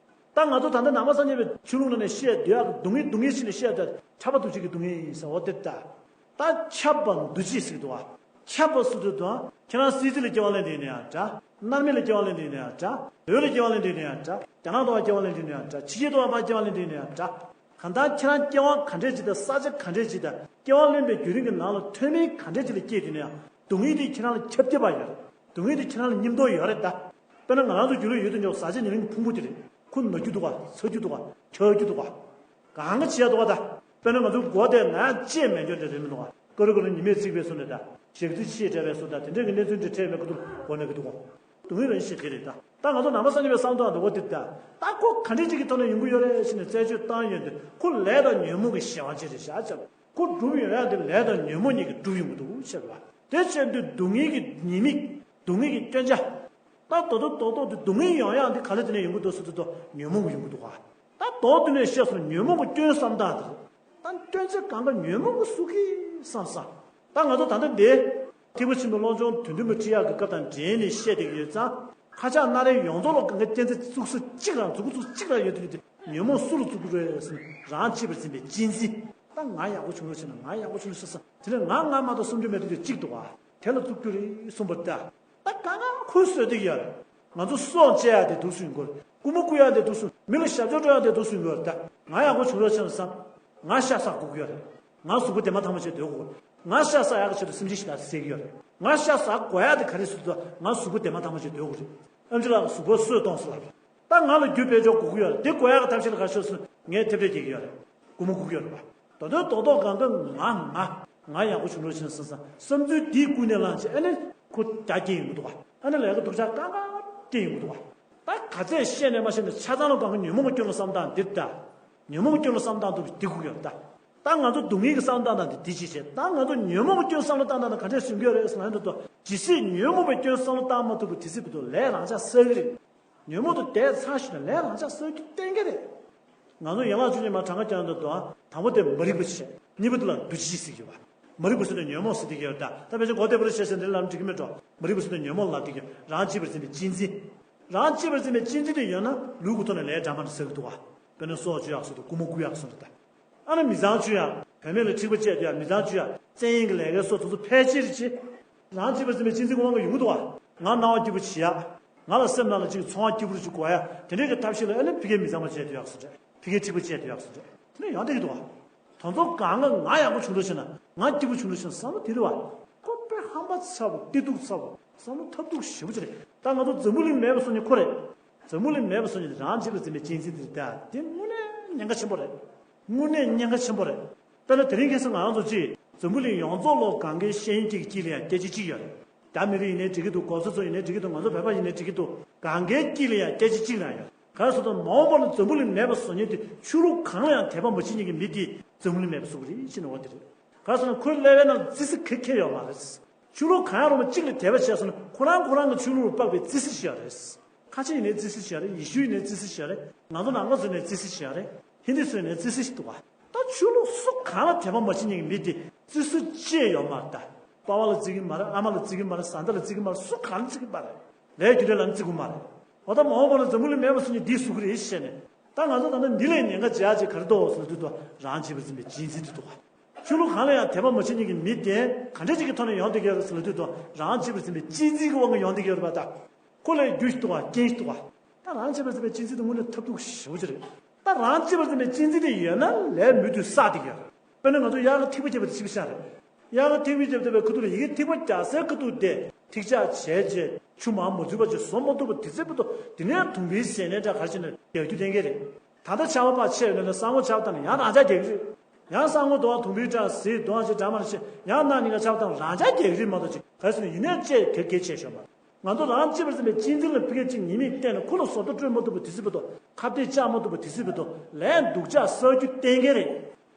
ད་ང་ཚོ་ད་ལྟ་ནང་པ་སངས་རྒྱས་པའི་ཆོས་ལུགས་ནང་ནས་བཤད་སྡོད་ཡག་གི་སྡུག་བསྔལ་སྡུག་བསྔལ་ཞིག་ནས་བཤད་སྡོད་ཕྲག་པ་དུག་ཅིག་གི་སྡུག་བསྔལ་ཡིན་ཟེར་བ་དེ་ད། ད་ཁྱབ་པ་འདུ་བྱེད་ཟེར་གྱི་འདུག་བ། ཁྱབ་པ་ཟེར་དུས་དང་ཁྱེད་རང་སྲིད་རྩེ་ལ་སྐྱེ་བ་ལེན་དེ་ཡིན་ན་ཡང་འདྲ། མནར་མེད་ལ་སྐྱེ་བ་ལེན་དེ་ཡིན་ན་ཡང་འདྲ། འོད་ལ་སྐྱེ་བ་ལེན་དེ་ཡིན་ན་ཡང་འདྲ། རྒྱ་ནག་ཏུ་སྐྱེ་བ་ལེན་དེ་ཡིན་ན་ཡང་འདྲ། ཕྱི་རྒྱལ་དུ་བ་མ་སྐྱེ་བ་ལེན་དེ་ཡིན་ན་ཡང་འདྲ། གང་ལྟར་ཁྱེད་རང་སྐྱེ་བ་ག་འདྲས་ཅིག་དང་ས་ཆ་ག་འདྲས་ཅིག་དང་སྐྱེ་བ་ལེན་པའི་བརྒྱུད་རིམ་གྱི་ནང་ལ་མཐོ་དམན་ག་འདྲས་ཅིག་ལ་སྐྱེས་དུས་ན་ཡང་སྡུག་བསྔལ་དེ་ཁྱེད་རང་ལ་ཁྱབ་ཁྱབ་པ་ཡོད་རེད། སྡུག་བསྔལ་དེ་ཁྱེད་རང་ལ་མཉམ་དུ་ཡོད་རེད་ད། དཔེར་ན་ང་རང་ཚོ་རྒྱུད་ལ་ཡོད་དུ་འཇོག་བཟའ་བཅའ་ཉེ་རིང་གི་ཕུང་པོ་དེ་རེད། ཁོ་ན་རྒྱུ་འདུག་ག་ཚ་རྒྱུ་འདུག་ག་འཁྱག་རྒྱུ་འདུག་ག་གང་ག་བྱེད་ཡ་འདུག་ག་ད། དཔེར་ན་ང་ཚོའི་མགོ་དེ་ན་ཡང་ལྕེ་མེད་འཇོག་འདྲ་རེད་མི་འདུག་ག་ཀ་རུ་ཀ་རུ་ཉི་མས་བརྫིས་པའི་བཟོ་འདྲ་ད། ཞག་རྩི་ཕྱིས་བྲལ་བའི་བཟོ་འདྲ་དེ་འདྲ་གི་གནས་ཚུལ་འདི་འཕྲད་མེད་ཀ་ཐུར་མགོ་ན་གི་འདུག་ག་སྡུག་བསྔལ་རང་བཞིན་དེ་རེད་ད། ད་ང་ཚོ་ནང་པ་སངས་རྒྱས་པའི་བསམ་བློ་འདྲ་བོ་དེ་ད། ད་ཁོ་ག་འདྲ་ཅིག་གི་ཐོག་ནས་ཡོང་གི་ཡོད་རེད་ཟེར་ནས་རྩད་གཅོད་བཏང་ཡོང་དུས་ཁོ་ལས་དང་ཉོན་མོངས་ཀྱི་གཞན་དབང་ཅན་རེད་བཞག་བྱས། ཁོ་སྒྲུབ་ཡོང་ཡ་དེ་ལས་དང་ཉོན་མོངས་གཉིས་ཀྱིས་སྒྲུབ་ཡོང་གི་འདུག་བྱས་པ། དེ་བྱས་དུས་སྡུག་བསྔལ་གྱི་ཉེས་དམིགས། སྡུག་བསྔལ་གྱི་སྐྱོན་ཆ། ད་དོ་དོ་དོ་དོ་དེ་སྡུག་བསྔལ་ཡོང་ཡག་འདི་ག་ལ་དེ་ནས་ཡོང་གི་འདུག་ཟེར་དུས་དོ་ཉོན་མོངས་ཀྱིས་ཡོང་གི་འདུག་ག་ད་དོ་དེ་ནས་བཤད་སོང་ཉོན་མོངས་ཀྱི་སྐྱོན་བསམ་སྟངས་དེ་རེད། ད་སྐྱོན་ཆ་གང་ག་ཉོན་མོངས་ཀྱིས་བསུ་གི་བསམ་བསམ། ད་ང་ཚོ་ད་ལྟ་འདི། ཐེག་པ་ཆེན་པོའི་བློ་སྦྱོང་དོན་མཐུན་པ་ཁྲིད་ཡག་གི་སྐབས་དང་འབྲེལ་ནས་བཤད་བསྡད་ཀྱི་ཡོད་ཙང་། ཁ་ཆག་སྣ་རལ་ཡོངས་རྫོགས་ལ་གང་ག་གཅན་གཟན་གཙུག་གཟུགས་གཅིག་རང་མཛུབ་གུ་གཙུག་གཟུགས་གཅིག་རང་ཡོད་དུས་དེ་ ཉོན་མོངས་སུ་ལ་བཙུགས་ཀྱི་རེད་ཟེར་ན། རང་གཅེས་པར་འཛིན་པའི་གཅེས་འཛིན། ད་ང་ཡག་པོ་བྱུང་རོགས་བྱས་ན། ང་ཡག་པོ་བྱུང་རོགས་བྱས་ན། དེ་ནས་ང་ང་མ་གཏོགས་བསམ་རྒྱུ་མེད་དུས་དེ་གཅིག་འདུག་ག་དེ་ལ་བཙུགས་རྒྱུ་རེད་གསུངས་པ་རེད་ད། ད་གང་ག་ཁོས་བཟོས་བསྡད་ཀྱི་ཡོད་རེད། ང་ཚོ་སྲོག་བཅད་ཡག་དེ་འདུག་སེ་ཡོང་གི་རེད། རྐུན་མ་རྐུ་ཡག་དེ་འདུག་སེ། མི་ལ་ཞབས་ཞུ་སྤྲོད་ཡག་དེ་འདུག་སེ་ཡོང་གི་རེད་ད། ང་ཡག་པོ་བྱུང་རོགས་བྱས་ན་བསམ། ང་ཤ་ཟ་དགོས་ཀྱི་ཡོད་རེད། ང་གཟུགས་པོ་བདེ་མ་ཐང་མ་བྱས་སྡོད་དགོས་རེད། ང་ཤ་ཟ་ཡག་གི་ཆེད་དུ་སེམས་ཅན་ཞིག་ལ་བསད་ཀྱི་ཡོད་རེད། ང་ཤ་ཟ་དགོས་ཡག་དེ་ག་རེ་ཟེར་དུས། ང་གཟུགས་པོ་བདེ་མ་ཐང་མ་བྱས་སྡོད་དགོས་རེད། ཨེམ་ཆི་ལགས་གཟུགས་པོ་སོས་གཏོང་ཟེར་ལབ་རེད། ད་ང་ལ་རྒྱུ་བེད་སྤྱོད་དགོས་ཀྱི་ཡོད་རེད། དེ་དགོས་ཡག་གི་ཐབས་ཤེས་ལ་ག་རེ་ཤོད་ཟེར་ན་ངས་ཐེབས་རེ་རྒྱག་གི་ཡོད་རེད། རྐུན་མ་རྐུ་གི་ཡོད་རེད་པ། ད་དུང་རྡོག་རྡོག་གང་ག་ང་ང་ང་ཡག་པོ་བྱུང་རོགས་བྱས་ན་བསམ་བསམ་བསམ་ཚུལ་འདིའི་ཀུན་ནས་བསླངས་བྱས། ཨ་ནི་ཁོ་རྒྱ་སྐྱེད་ཡོང་གི་འདུག་ག་ཨ་ནི་ལས་ཀ་སྡུག་ཅག་གང་ག་སྐྱེད་ཡོང་གི་འདུག་ག་ད་ག་ཚད་བཤད་ནས་མ་བཤད་ནས་ཆ་ཚང་ལ་གང་ག་ཉོན་མོངས་ཀྱི་སྐྱོན་ལ་བསམ་སྟངས་འདི་ལྟ། ཉོན་མོངས་ཀྱི་སྐྱོན་ལ་བསམ་སྟངས་འདུག་འདི་དགོས་ཀྱི་ཡོད་ད། ད་ང་ཚོ་སྡུག་བསྔལ་གྱི་བསམ་སྟངས་དང་འདི་འདི་ཅི་བྱེད། ད་ང་ཚོ་ཉོན་མོངས་ཀྱི་སྐྱོན་བསམ་བློ་བཏང་སྟངས་དང་ག་འདྲས་བཟོ་གི་ཡོད་རེད་ཟེར་ན། འདི་ལྟ། ཇི་སྲིད་ཉོན་མོངས་པའི་སྐྱོན་བསམ་བློ་བཏང་མ་ཐུབ་པ་དེ་སྲིད་བར་དུ་ལས་རང་འཇགས་བསགས་ཀྱི་རེད། ཉོན་མོངས་དང་འདྲེས་ཚར་ཞིག་ན་ལས་རང་འཇགས་བསགས་རྒྱུ་གཏན་འཁེལ་རེད། ང་ཚོ་ཡན་ལག་བཅུ་གཉིས་མར་གྲངས་ཀ་རྒྱག་འདོད་དོ། དང་པོ་དེ་མ་རིག་པ་ཞེས། གཉིས་པ་དེ་ལ་འདུ་བྱེད་ཟེར་གྱི་ཡོད་པ། མ་རིག་པ་ཟེར་དུས་ཉོན་མོངས་ཟེར་དེ་གྱི་ཡོད་ད། ད་ཕལ་ཆེར་གོ་བདེ་པོ་རེ་བཤད་བཤད་འདི་ལབ་འགྲིག་གི་མེད་འགྲོ། མ་རིག་པ་ཟེར་དུས་ཉོན་མོངས་ལབ་དེ་གྱི། རང་གཅེས་པར་འཛིན་པའི་གཅེས་འཛིན། རང་གཅེས་པར་འཛིན་པའི་གཅེས་འཛིན་དེ་ཡོད་ན་ལུས་ཀྱི་ཐོག་ནས་ལས་འདྲ་མི་འདྲ་བསགས་ཀྱི་འདུག་ག་དཔེར་ན་སྲོག་གཅོད་ཡག་སོགས་དང་རྐུན་མ་རྐུ་ཡག་སོགས་དང་། ཨ་ནི་མི་ཚངས་སྤྱོད་ཡག་བུད་མེད་ལ་འཁྲིག་པ་བཅད་ཡག་མི་ཚངས་སྤྱོད་ཡག་བཙན་གཡེམ་གྱི་ལས་ཀའི་སོགས་དེ་ཚོ་ཕལ་ཆེར་ཅིག་རང་གཅེས་པར་འཛིན་པའི་གཅེས་འཛིན་གྱི་དབང་གིས་ཡོང་གི་འདུག་ག་ང་སྣང་བ་སྐྱིད་པོ་བྱེད་ཡག་ང་ལ་སེམས་ནང་ལ་ཅིག་ཚོར་བ་སྐྱིད་པོ་ཅིག་དགོས་ཡག་དེ་འདྲའི་གི་ཐབས་ཤེས་ལ་ཨ་ནི་ཕ་གིའི་མི་ཚངས་པ་བྱས་སྡོད་ཡག་སོགས་རེད། ཕ་གིའི་འཁྲིག་པ་བཅད་སྡོད་ཡག་སོགས་རེད། དེ་ནས་ཡང་བསྡད་ཀྱི་འདུག་ག་དེ་ཚོ་གང་ག་ང་ཡག་པོ་བྱུང་འགྲོ་ཤེས་ན། ང་སྐྱིད་པོ་བྱུང་འགྲོ་ཤེས་ན་བསམ་བློ་དེ་རེད་པ། ཁོ་དཔེ་ཧམ་པ་ཚ་པོ། གཏི་ཐུག་ཚ་པོ། བསམ་བློ་ཐབས་སྡུག་ཞེ་པོ་ཅིག་རེད། ད་ང་ཚོ་འཛམ་བུ་གླིང་མེད་པ་བཟོ་མཁན་ཁོ་རེད། འཛམ་བུ་གླིང་མེད་པ་བཟོ་མཁན་དེ་རང་གཅེས་པར་འཛིན་པའི་གཅེས་འཛིན་དེ་རེད་ད། དེ་དངོས་གནས་ཉེན་ཁ་ཆེན་པོ་རེད། དངོས་གནས་ཉེན་ཁ་ཆེན་པོ་རེད། དཔེར་ན་དེ་རིང་ཁ་སང་ང་རང་ཚོ་གཅིག་འཛམ་བུ་གླིང་ཡོངས་རྫོགས་ལོ་གང་གའི་ཤེས་ཡོན་ཅན་གྱི་དཀྱིལ་ལ་ཡང་སྐད་ཆ་གཅིག་ཡོད་རེད། རྒྱ་མི་རིགས་ཡིན་ནའི་འགྲིག་གི་འདུག་གོང་ས་མཚོ་ཡིན་ནའི་འགྲིག་གི་འདུག་ང་ཚོ་བོད་པ་ཡིན་ནའི་འགྲིག་གི་འདུག་གང་གའི་དཀྱིལ་ལ་ཡང་སྐད་ཆ་གཅིག་རང་ཡོད། གང་ཟེར་དུས་མ་འོངས་པ་ལ་འཛམ་བུ་གླིང་མེད་པ་བཟོ་མཁན་དེ་ཆོས་ལུགས་གང་ལ་ཡང་དད་པ་མ་བྱེད་མཁན་གྱི་མི་དེ་འཛམ་བུ་གླིང་མེད་པ་བཟོ་གི་རེད་ཅེས་ནས་འོ་དེ་རེད། གང་ཟེར་ན་ཁོའི་ཀླད་པའི་ནང་ལ་བརྩི་ས་ག་གེ་ཡོད་མ་རེད། ཆོས་ལུགས་གང་ཡང་རུང་བ་གཅིག་ལ་དད་པ་བྱས་སོང་ན་ཁོ་རང་ཁོ་རང་གི་ཆོས་ལུགས་ལ་དཔག་པའི་བརྩི་ས་ཞིག་ཡོད་རེད། ཁ་ཆེ་ཡིན་ནའི་བརྩི་ས་ཞིག་ཡོད་རེད། ཡེ་ཤུ་ཡིན་ནའི་བརྩི་ས་ཞིག་ཡོད་རེད། ང་ཚོ་ནང་པ་ཚོ་ཡིན་ནའི་བརྩི་ས་ཞིག་ཡོད་རེད། ཧིན་དུ་ཚོ་ཡིན་ནའི་བརྩི་ས་ཞིག་འདུག་ག་ད་ཆོས་ལུགས་སུ་གང་ལ་དད་པ་མ་བྱེད་མཁན་གྱི་མི་དེ་བརྩི་ས་ཅི་ཡང་ཡོད་མ་རེད་ད། པ་ཕ་ལ་བརྩི་གི་མ་རེད། ཨ་མ་ལ་བརྩི་གི་མ་རེད། བཟའ་ཟླ་ལ་བརྩི་གི་མ་རེད། སུ་གང་ལ་བརྩི་གི་མ་རེད། ལས་རྒྱུ་འབྲས་ལ་ནི་བརྩི་དགོས་མ་རེད། འོ་ད་མ་འོངས་པ་ལ་འཛམ་བུ་གླིང་མེད་པ་བཟོ་མཁན་འདི་བཟོ་གི་རེད་ཞེས་ནས། ད་ང་ཚོ་ད་ལྟ་འདི་ལས་ཉེན་ཁ་ཆེ་ཡ་ཅིག་ག་རེ་འདུག་ཟེར་དུས་དུ་རང་གཅེས་པར་འཛིན་པའི་གཅེས་འཛིན་དེ་འདུག་ག་ཆོས་ལུགས་གང་ལ་ཡང་དད་པ་མ་བྱེད་མཁན་གྱི་མི་དེ་ག་འདྲ་ཅིག་གི་ཐོག་ནས་ཡོང་བསྡད་ཀྱི་ཡོད་རེད་ཟེར་ལབ་དུས་དུ་རང་གཅེས་པར་འཛིན་པའི་གཅེས་འཛིན་གྱི་དབང་གིས་ཡོང་བསྡད་ཀྱི་ཡོད་རེད་པ་ད། ཁོ་ལ་རྒྱུ་ཞིག་འདུག་ག་རྐྱེན་ཞིག་འདུག་ག་ད་རང་གཅེས་པར་འཛིན་པའི་གཅེས་འཛིན་དེ་དངོས་གནས་ཐབས་སྡུག་ཞེ་པོ་ཅིག་རེད། ད་རང་གཅེས་པར་འཛིན་པའི་གཅེས་འཛིན་དེ་ཡོད་ན་ལས་མུ་མཐུད་བསགས་བསྡད་ཀྱི་ཡོད་རེད། དཔེར་ན་ང་ཚོ་དབྱར་ཁ་ཐིགས་པ་བརྒྱབ་པ་དེ་ཅིག་བཞག་རེད། དབྱར་ཁ་ཐིགས་པ་བརྒྱབ་བསྡད་པའི་ཁ་ཐུག་ལ་ཡ་གི་ཐིགས་པ་རྒྱག་སའི་ཁ་ཐུག་དེ་ཐིགས་ཆག་བྱས་རྗེས་ཆུ་མར་མ་འཛུལ་བ་ཅིག་བཟོ་མ་ཐུབ་པ་དེ་ཚེ་བར་དུ་དེ་ནས་དུང་འཕེལ་ཟེར་ནས་འདྲ་ག་རེ་བྱས་ནས་རྒྱག་རྒྱུ་གཏན་འཁེལ་རེད། ད་ལྟ་ཆར་པ་ཕར་ཆད་ཡོད་ན་ལ་ས་སྔོ་ཆར་པ་བཏང་ནས་ཡང་རང་འཇགས་རྒྱག་གི་རེད། ཡང་ས་སྔོ་དུང་བ་དུང་འཕེལ་འདྲ་ཟེར་དུང་བ་ཅིག་འདྲ་མ་འདྲ་བྱས་ཡང་གནངས་ཉིན་ཀ་ཆར་པ་བཏང་རང་འཇགས་རྒྱག་གི་རེད་མ་གཏོགས་ཅིག་ག་རེ་ཟེར་ན་ཡིན་ནའི་ཅིག་ག་གེ་བྱས་ཤོག་མ། ང་ཚོ་རང་གཅེས་པར་འཛིན་པའི་གཅེས་འཛིན་ལ་ཕ་གིར་ཅིག་ཉེས་དམིགས་བསྟན་ནས་ཁོ་ལ་བཟོ་ལྟ་སྤྲོད་མ་ཐུབ་པ་དེ་སྲིད་བར་དུ་ཁ་གཏད་བཅག་མ་ཐུབ་པ་དེ་སྲིད་བར་དུ་ལས་སྡུག་ཅག་བསགས་རྒྱུ་གཏན་འཁེལ་རེད།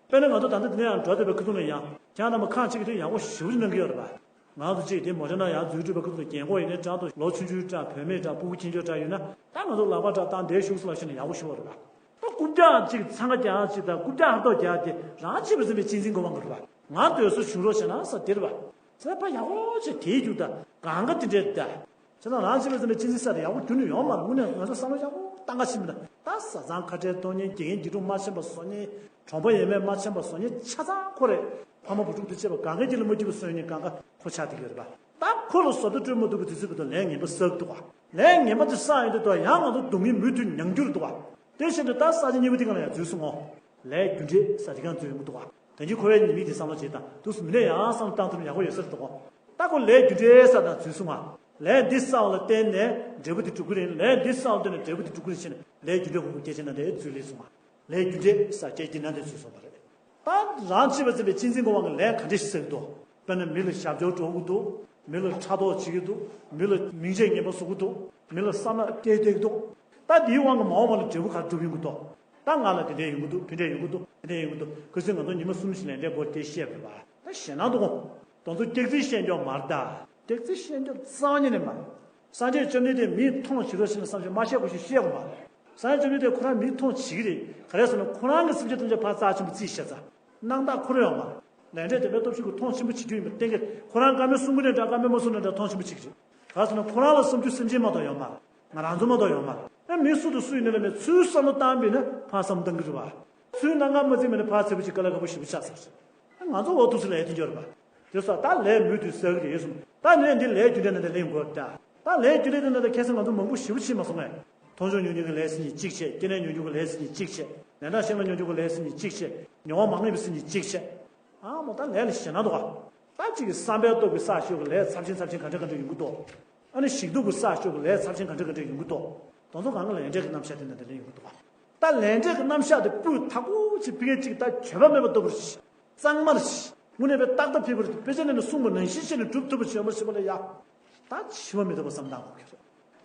དཔེར་ན་ང་ཚོ་ད་ལྟ་འདི་ནས་ཡང་འགྲོ་བསྡད་པའི་ཁ་ཐུག་ལ་ཡང་ཁྱེད་རང་རྣམ་པ་ཁག་ཅིག་གིས་དེ་ཡག་པོ་ཞེ་པོ་ཅིག་གནང་གི་ཡོད་རེད་པ། ང་ཚོ་གཅིག་དེ་མོ་ཊ་ནང་ཡར་འཛུལ་འགྲོ་བའི་ཁ་ཐུག་ལ་རྒན་གོག་ཡིན་ནའི་འདྲ་འདུག་ལོ་ཆུང་ཆུང་འདྲ་བུད་མེད་འདྲ་སྤུ་གུ་ཆུང་ཆུང་འདྲ་ཡོད་ན་ད་ང་ཚོ་ལག་པ་འདྲ་བཏང་བསྡད་བཞུགས་སོང་ལབ་ཤེས་ན་ཡག་པོ་ཞེ་པོ་རེད་པ། ད་རྐུབ་བཀྱག་ཅིག་འཚང་ཁ་རྒྱག་ཅིག་དང་རྐུབ་བཀྱག་ཧར་ཐོག་རྒྱག་དེ་རང་གཅེས་པར་འཛིན་པའི་གཅེས་འཛིན་གྱི་དབང་གིས་རེད་པ། ང་སྡོད་ས་བྱུང་རོགས་བྱས་ན་ས་དེ་རེད་པ། ཚེ་ཕ་ཡག་པོ་བྱས་དེའི་རྒྱུ་ད་གང་ག་དེ་འདྲས་ད། བྱས་ཙང་རང་གཅེས་པར་འཛིན་པའི་གཅེས་འཛིན་ས་དེ་ཡག་པོ་ཁྱོན་ནས་ཡོང་མ་རེད། དངོས་གནས་ང་ཚོ་བསམ་བློ་ཡག་པོ་བཏང་ག་ཕྱིན་པ་ན་ད་བཟའ་ཚང་ཁ་བྲལ་གཏོང་མཁན་དགེ་རྒན་དགེ་ཕྲུག་མ་འཆམ་པ་བཟོ་མཁན་གྲོང་པ་ཡས་མས་མ་འཆམ་པ་བཟོ་མཁན་ཆ་ཚང་ཁོ་རེད། ཕ་མ་བུ་ཕྲུག་དང་བཅས་པ་གང་ག་གཅིག་ལ་མ་སྐྱིད་པ་བཟོ་མཁན་གང་ག་ཁོ་ཆགས་བསྡད་ཀྱི་ཡོད་རེད་པ། ད་ཁོ་ལ་བཟོ་ལྟ་སྤྲོད་མ་ཐུབ་པ་དེ་ཚོའི་བར་དུ་ལས་ངན་པ་བསགས་འདུག་ག་ལས་ངན་པ་དེ་བསགས་ཡོང་དུས་ད་ཡང་ང་ཚོ་སྡུག་བསྔལ་མུ་མཐུད་མྱང་རྒྱུ་རེད་འདུག་ག་དེ་བཞིན་དུ་ད་ས་ཆ་གཉིས་པ་དེ་ག་ལ་ཡང་འཛུལ་སོང་ངོ་། ལས་རྒྱུ་འབྲས་ས་དེ་ག་འཛུལ་ཡོང་གི་འདུག་ག་ད་གིན་ཁོ་བའི་ཉེས་དམིགས་དེ་བསམ་བློ་བྱེད་དང་དུས་སུ་མི་ནས་ཡང་བསམ་བློ་བཏང་ཐུབ་ན་ཡག་པོ་ཡོད་ས་རེད་འདུག་ག་ད་ཁོ་ལས་རྒྱུ་འབྲས་ས་དང་འཛུལ་སོང་ང་། ལས་འདི་བསགས་པ་ལ་བརྟེན་ནས་འབྲས་བུ་དེ་འགྲུབ་ཀྱི་རེད། ལས་འདི་བསགས་པ་ལ་བརྟེན་ནས་འབྲས་བུ་དེ་འགྲུབ་ཀྱི་རེད་ཟེར་ནས་ལས་རྒྱུ་འབྲས་ཁོ་ཁོ་སྐད་ཆ་ནང་དེ་འཛུལ་སླེབས་སོང་ང་། ལས་རྒྱུ་འབྲས་ས་སྐད་ཀྱི་ནང་དེ་འཛུལ་སོང་བ་རེད། ད་རང་གཅེས་པར་འཛིན་པའི་གཅེས་འཛིན་གྱི་དབང་གིས་ལས་ག་འདྲས་ཤིག་བསགས་ཀྱི་འདུག་དཔེར་ན་མི་ལ་ཞབས་ཞུ་སྤྲོད་ཀྱི་འདུག་མི་ལ་ཕྲག་དོག་བྱེད་ཀྱི་འདུག་མི་ལ་མིང་ཆད་ངན་པ་བཟོ་གི་འདུག་མི་ལ་བསམ་ན་སྐད་རྒྱག་གི་འདུག་ད་འདིའི་དབང་གིས་མ་འོངས་པ་ལ་འབྲས་བུ་ག་འགྲུབ་ཡོང་གི་འདུག་ད་ང་ལ་དེ་འདྲས་ཡོང་གི་འདུག་དེ་འདྲས་ཡོང་གི་འདུག་དེ་འདྲས་ཡོང་གི་འདུག་གལ་སྲིད་ང་ཚོ་ཉི་མ་གསུམ་ཞིག་ལས་འབྲས་སྐོར་དེ་བཤད་དགོས་པ། ད་ཞེད་སྣང་འདུག་དེ་ཚོ་སྐྱག་རྫུན་བཤད་རྒྱུ་མ་རེད་ད། སྐྱག་རྫུན་བཤད་རྒྱུ་རྩ་བ་ཉིད་ནས་མ་རེད། སངས་རྒྱས་བཅོམ་ལྡན་འདས་མིས་མཐོང་བྱེད་རོགས་ཞེས་བསམ་བྱས་མ་བཤད་དགོས་ཞེས་བཤད་དགོས་མ་རེད། སངས་རྒྱས་བཅོམ་ལྡན་འདས་ཁོ་རང་མིས་མཐོང་བྱེད་ཀྱི་རེད། ག་རེ་ཟེར་ན་ཁོ་རང་གི་སེམས་ཅན་ཐམས་ཅད་ཕར་རྩ་ཆེན་པོ་རྩིས་བཞག་ཙང་སྣང་དག་ཁོ་རང་ཡོད་མ་རེད། ལས་འབྲས་དེ་མའི་སྟོབས་ཤུགས་ཀྱིས་མཐོང་ཆེན་པོ་བྱེད་རྒྱུ་ཡིན་པ་གཏན་འཁེལ། ཁོ་རང་བཀའ་མོལ་གསུང་གི་རེད་འདྲ་བཀའ་མོལ་མ་གསུང་རེད་འདྲ་མཐོང་ཆེན་པོ་བྱེད་ཀྱི་རེད། ག་རེ་ཟེར་ན་ཁོ་རང་ལ་བསམ་རྒྱུ་སེམས་ཅན་མ་གཏོགས་ཡོད་མ་རེད། ང་རང་ཚོ་མ་གཏོགས་ཡོད་མ་རེད། ཨ་མི་སུ་དང་སུ་ཡིན་ན་ལ་མེད་ཚུར་བསམ་བློ་བཏང་བས་ན་ཕར་བསམ་བཏང་གི་རེད་བ། ཚུར་གནད་འགག་མ་བརྩིས་མེད་ན་ཕར་ཚེ་བོ་ཅིག་དཀའ་ལས་ཁག་པོ་ཞེ་པོ་ཆགས་ཚར་རེད། ང་ཚོ་འོ་ཐུག་སེ་ལས་དེ་འབྱོར་བ། དེ་སོགས་ད་ལས་མུ་མཐུད་བསགས་ཀྱི་རེད་གསུངས། ད་ནས་འདི་ལས་རྒྱུ་འབྲས་ནང་དུ་ལེན་དགོས་ད། ད་ལས་རྒྱུ་འབྲས་དེ་ནང་དུ་ཁ་སང་ང་ཚོ་མང་པོ་ཞེ་པོ་ཕྱིན་མ་སོང་ངས། མཐོང་ཆུང་ཉུང་ཉུང་གི་ལས་ཟེར་ནས་གཅིག་བྱས། སྐྱེ་གནས་ཉུང་ཉུང་གི་ལས་ཟེར་ནས་གཅིག་བྱས། ལན་གྲངས་ཤིང་ལ་ཉུང་ཉུང་གི་ལས་ཟེར་ནས་གཅིག་བྱས། མྱོང་བ་མ་ངེས་པ་ཟེར་ནས་གཅིག་བྱས། ཨ་མོ་ད་ལས་ལ་ཞེད་སྣང་འདུག་ག་ད་གཅིག་གི་བསམ་པའི་སྟོབས་ཀྱིས་བསགས་ཤོག་གི་ལས་ཚབས་ཆེན་ཚབས་ཆེན་ག་འདྲ་ག་འདྲ་ཡོང་གི་འདུག་ཨ་ནི་ཞིག་སྡུག་གིས་བསགས་ཤོག་གི་ལས་ཚབས་ཆེན་ག་འདྲ་ག་འདྲ་ཡོང་གི་འདུག་དེ་ཚོ་གང་གི་ལས་འབྲས་ཀྱི་རྣམ་གཞག་དེ་ནང་དུ་ལེན་ཡོང་གི་འདུག་ག་ད་ལས་འབྲས་ཀྱི་རྣམ་གཞག་དེ་སྤུས་དག་པོ་ཅིག་ཕ་གིར་ཅིག་ད་བརྗོད་པ་མེད་པ་ལྟ་བུར་གཙང་མར་ཞིག་དངོས་གནས་པའི་ཏག་ཏག་ཕེབས་པར་དཔེ་ཆ་ནང་ནས་གསུངས་པ་ནང་བཞིན་བྱས་ནས་སྒྲུབ་ཐུབ་པ་བྱེད་མ་བྱེད་པ་ལ་ཡ། ད་འཆི་བ་མི་རྟག་པ་བསམ་བཏང་དགོས་ཀྱི་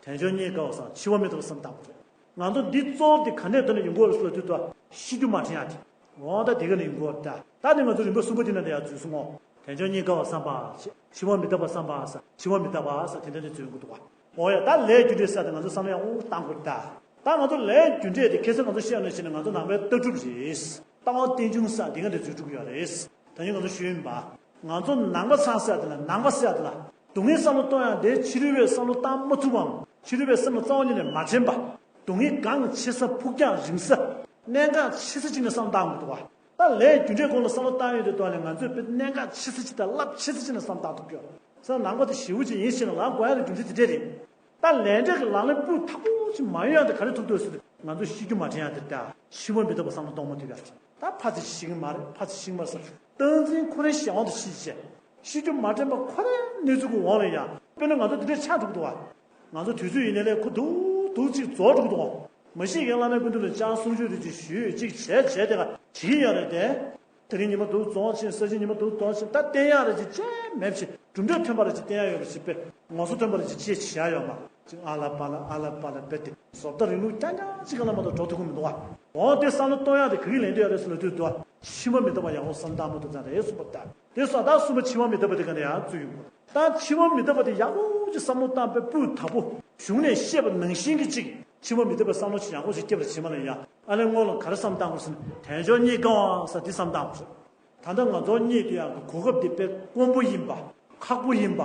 རེད། དལ་འབྱོར་རྙེད་དཀའ་བ་སང་འཆི་བ་མི་རྟག་པ་བསམ་བཏང་དགོས་རེད། ང་ཚོ་འདི་གཙོ་བོ་དེ་ག་འདྲས་ཐོག་ནས་ཡོང་གི་ཡོད་རེད་ཟེར་ལབ་དུས་ད་ཤི་རྒྱུ་མ་དྲན་ཡ་དེ། འོ་ད་དེ་ག་ནས་ཡོང་གི་ཡོད་རེད་ད། ད་ནི་ང་ཚོ་རིམ་པ་གསུམ་པ་དེ་ནང་དུ་ཡ་འཛུལ་སོང་ངོ་། དལ་འབྱོར་རྙེད་དཀའ་བ་བསམ་པ་ཞེས། འཆི་བ་མི་རྟག་པ་བསམ་པ་ས། འཆི་བ་མི་རྟག་པ་ས་དེ་འདྲ་དེ་འཛུལ་ཡོང་གི་འདུག་བ། འོ་ཡ་ད་ལས་རྒྱུ་འབྲས་ས་དེ་ང་ཚོ་བསམ་བློ་ཡག་པོ་བཏང་དགོས་རེད་ད། ད་ང་ཚོ་ལས་རྒྱུ་འབྲས་དེ་ཁ་སང་ང་ཚོ་བཤད་ནང་བཞིན་ང་ཚོ་ནང་པའི་ལྟ་གྲུབ་རེད། ལྟ་བ་རྟེན་འབྱུང་ས་དེ་ག་འདྲ་འཛུལ་འགྲོ་གི་ཡོད་རེད། ད་ནི་ང་ཚོ་ཞུས་ཡིན་པ། ང་ཚོ་ནང་པ་ཚང་ཟེར་དེ་ལ་ནང་པ་ཟེར་དེ་ལ། སྡུག་བསྔལ་བསམ་བློ་གཏོང་ཡང་དེ་ཕྱི་རོལ་པའི་བསམ་བློ་བཏང་མ་ཐུབ་བམ། ཕྱི་རོལ་པའི་སེམས་ལ་རྩ་བ་ཉིད་ནས་མ་དྲན་པ། སྡུག་བསྔལ་གང་ཆེ་ས་ཕུགས་རྒྱང་རིང་ས། གནད་འགག་ཆེ་ས་ཅིག་ནས་བསམ་བཏང་དགོས་འདུག་བ། ད་ལས་རྒྱུ་འབྲས་སྐོར་ལ་བསམ་བློ་བཏང་ཡོད་དེ་དོན་ལས་ང་ཚོས་དཔེ་གནད་འགག་ཆེ་ས་ཅིག་དང་རླབས་ཆེ་ས་ཅིག་ནས་བསམ་བཏང་ཐུབ་རྒྱུ། ས་ནང་པ་དེ་ཞེ་པོ་ཅིག་ཡིན་ཞེ་ན་ལངས་དགོས་ཡ་ལ་རྒྱུ་མཚན་དེ་འདྲས་རེད། ད་ལས་འབྲས་ཀྱི་ལག་ལེན་སྤུས་དག་པོ་ཅིག་མ་ཡོང་ཡ་དེ་ག་རེ་ཐུབ་ཐུབ་ཟེར་ན་ང་ཚོ་ཤི་རྒྱུ་མ་དྲན་ཡ་དེ་ད་འཆི་བ་མི་རྟག་པ་བསམ་བློ་གཏོང་མ་ཐུབ་ཡ་རེད། ད་ཕར་ཚུར་ཤི་གི་མ་རེད། ཕར་ཚུར་ཤི་གི་མ་རེད་ཟེར། སྟངས་འཛིན་ཁོ་རང་གཞན་དབང་དུ་ཤི་བྱས། ཤི་རྒྱུ་མ་དྲན་པ་ཁོ་རང་གནས་ཚུལ་གྱི་འོག་ལ་ཡ། དཔེར་ན་ང་ཚོ་འདི་འདྲས་ཆགས་འགྲོ་གི་འདུག་བ། ང་ཚོ་དུས་ཚོད་ཡིན་ནའི་ལས་ཁོ་སྡུག་སྡུག་ཅིག་རྫོགས་འགྲོ་གི་འདུག་མ་གཞི་ཡང་བླ་མའི་སྐུ་མདུན་ལ་བཅར་གསུང་ཆོས་རེ་ཅིག་ཞུས་ཅིག་བྱས་བྱས་དེ་ག་བྱེད་ཀྱི་ཡོད་རེད་དེ། དེ་རིང་ཉི་མ་སྡུག་རྫོགས་ཕྱིན། ས་ཕྱིན་ཉི་མ་སྡུག་རྫོགས་ཕྱིན། ད་བསྟན་ཡག་རེ་ཅིག་ཅེས་མེད་ཞིག་གྲུབ་འབྲས་ཐོན་པ་རེ་ཅིག་བསྟན་ཡག་ཡོད་པ་ཞིག་དཔེ་ངོ་སོ་ཐོན་པ་རེ་ཅིག་ཅེས་བྱེད་ཡག་ཡོད་མ་ཅིག་ཨ་ལ་པ་ལ་ཨ་ལ་པ་ལ་དཔེ་དེ་བཟོ་ལྟ་རིང་ལུགས་རྐྱང་རྐྱང་ཅིག་ག་ལ་མ་གཏོགས་འགྲོ་ཐུབ་ཀྱི་མི་འདུག་བ། འོ་དེ་བསམ་བློ་གཏོང་ཡག་དེ་ག་གི་ལན་འདེབས་ཡག་རེད་ཟེར་ལབ་དུས་འདུག་བ། འཆི་བ་མི་རྟག་པ་ཡག་པོ་བསམ་བཏང་མ་ཐུབ་ཙང་རེད་གསུངས་པ་ལྟར། དེ་སོགས་ད་གསུམ་པ་འཆི་བ་མི་རྟག་པ་དེ་ག་ནས་ཡང་བཙུགས་ཡོང་དགོས། ད་འཆི་བ་མི་རྟག་པ་དེ་ཡག་པོ་ཅིག་བསམ་བློ་བཏང་པའི་སྤུས་དག་པོ་གཞུང་ནས་བཤད་པ་ནང་བཞིན་གྱི་ཅིག་འཆི་བ་མི་རྟག་པའི་བསམ་བློ་ཅིག་ཡག་པོ་ཞིག་སྐྱེ་བར་བྱེད་མ་ལ་ཡ། ཨ་ནི་སྔོན་ལ་ག་རེ་བསམ་བཏང་དགོས་ཟེར་ན་དལ་འབྱོར་རྙེད་དཀའ་བ་ཟེར་འདི་བསམ་བཏང་དགོས་ཟེར། ད་ལྟ་ང་ཚོ་རྙེད་དུ་ཡག་གི་གོ་སྐབས་འདི་དཔེ་དཀོན་པོ་ཡིན་པ། ཁག་པོ་ཡིན་པ།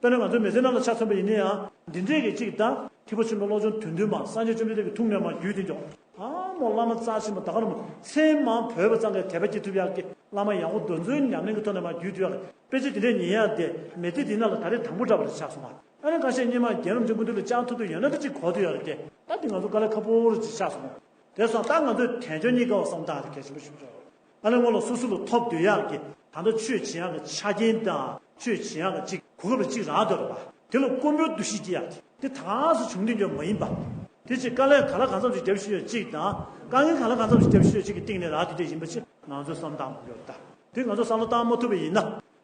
དཔེར་ན་ང་ཚོ་མི་ཚེ་ནང་ལ་ཆ་མཚོན་པ་ཡིན་ན་ཡང་འདི་འདྲས་ཀྱི་ཅིག་དང་ཐེག་པ་ཆེན་པོའི་བློ་སྦྱོང་དོན་བདུན་མ་སངས་རྒྱས་བཅོམ་ལྡན་འདས་ཀྱི་ཐུགས་ནས་མར་བརྒྱུད་དེ་འཇོག་ཨ་མོ་བླ་མ་རྩ་ཆེན་པོ་ད་ག་རུ་མོ་ཚེ་མང་བོས་པ་ཙང་གི་དད་པ་སྐྱེ་ཐུབ་ཡག་གི་བླ་མ་ཡག་པོ་འདོན་ཚུལ་ཉམས་ལེན་གྱི་ཐོག་ནས་མར་བརྒྱུད་ཐུབ་ཡག་གི་དཔེ་ཆ་འདི་འདྲས་ཉན་ཡག་དེ་མི་ཚེ་འདི་ནང་ལ་ད་རེས་དང་པོ་འདྲ་བ་རེ་ཆགས་སོང་བ། ཨ་ནི་ཁ་ཤས་སྔོན་མ་རྒན་རབས་ཀྱི་སྐུ་མདུན་ལ་བཅར་ཐུབ་ཐུབ་ཡོད་ན་ད་ཅིག་གོ་ཐུབ་ཡག་རེད་དེ། ད་འདི་ང་ཚོ་དཀའ་ལས་ཁག་པོ་རེ་ཅིག་ཆགས་སོང་བ། དེ་སོང་ཙང་ང་ཚོས་དལ་འབྱོར་རྙེད་དཀའ་བ་བསམ་སྟངས་དེ་གལ་ཆེན་པོ་ཞིག་རེད། ཨ་ནི་སྔོན་ལ་སོ་སོ་ལ་ཐོབ་སྡོད་ཡག་གི་ད་ལྟ་ཆོས་བྱེད་ཡག་གི་ཆ་རྐྱེན་དང་ཆོས་བྱེད་ཡག་གི་ཅིག་གོ་སྐབས་ཅིག་རག་སྡོད་རེད་པ། དེ་ལ་དཀོན་པོའི་འདུ་ཤེས་སྐྱེ་ཡག་དེ་དེ་ད་ག་སུ་བྱུང་དེ་འགྱོ་མ་ཡིན་པ། དེ་ཅིག་དཀའ་ལས་ག་ལ་གང་འཚམ་ཞིག་བརྒྱབ་ཤེས་ཡོད་ཅིག་དང་དཀའ་ངལ་ག་ལ་གང་འཚམ་ཞིག་བརྒྱབ་ཤེས་ཡོད་ཅིག་གི་སྟེང་ནས་རག་དེ་འདྲ་ཡིན་པ་ཅིག་ང་ཚོས་བསམ་བཏང་དགོས་ཡོད་ད། དེ་ང་ཚོས་བསམ་བློ་བཏང་མ་ཐུབ་པ་ཡིན་ན་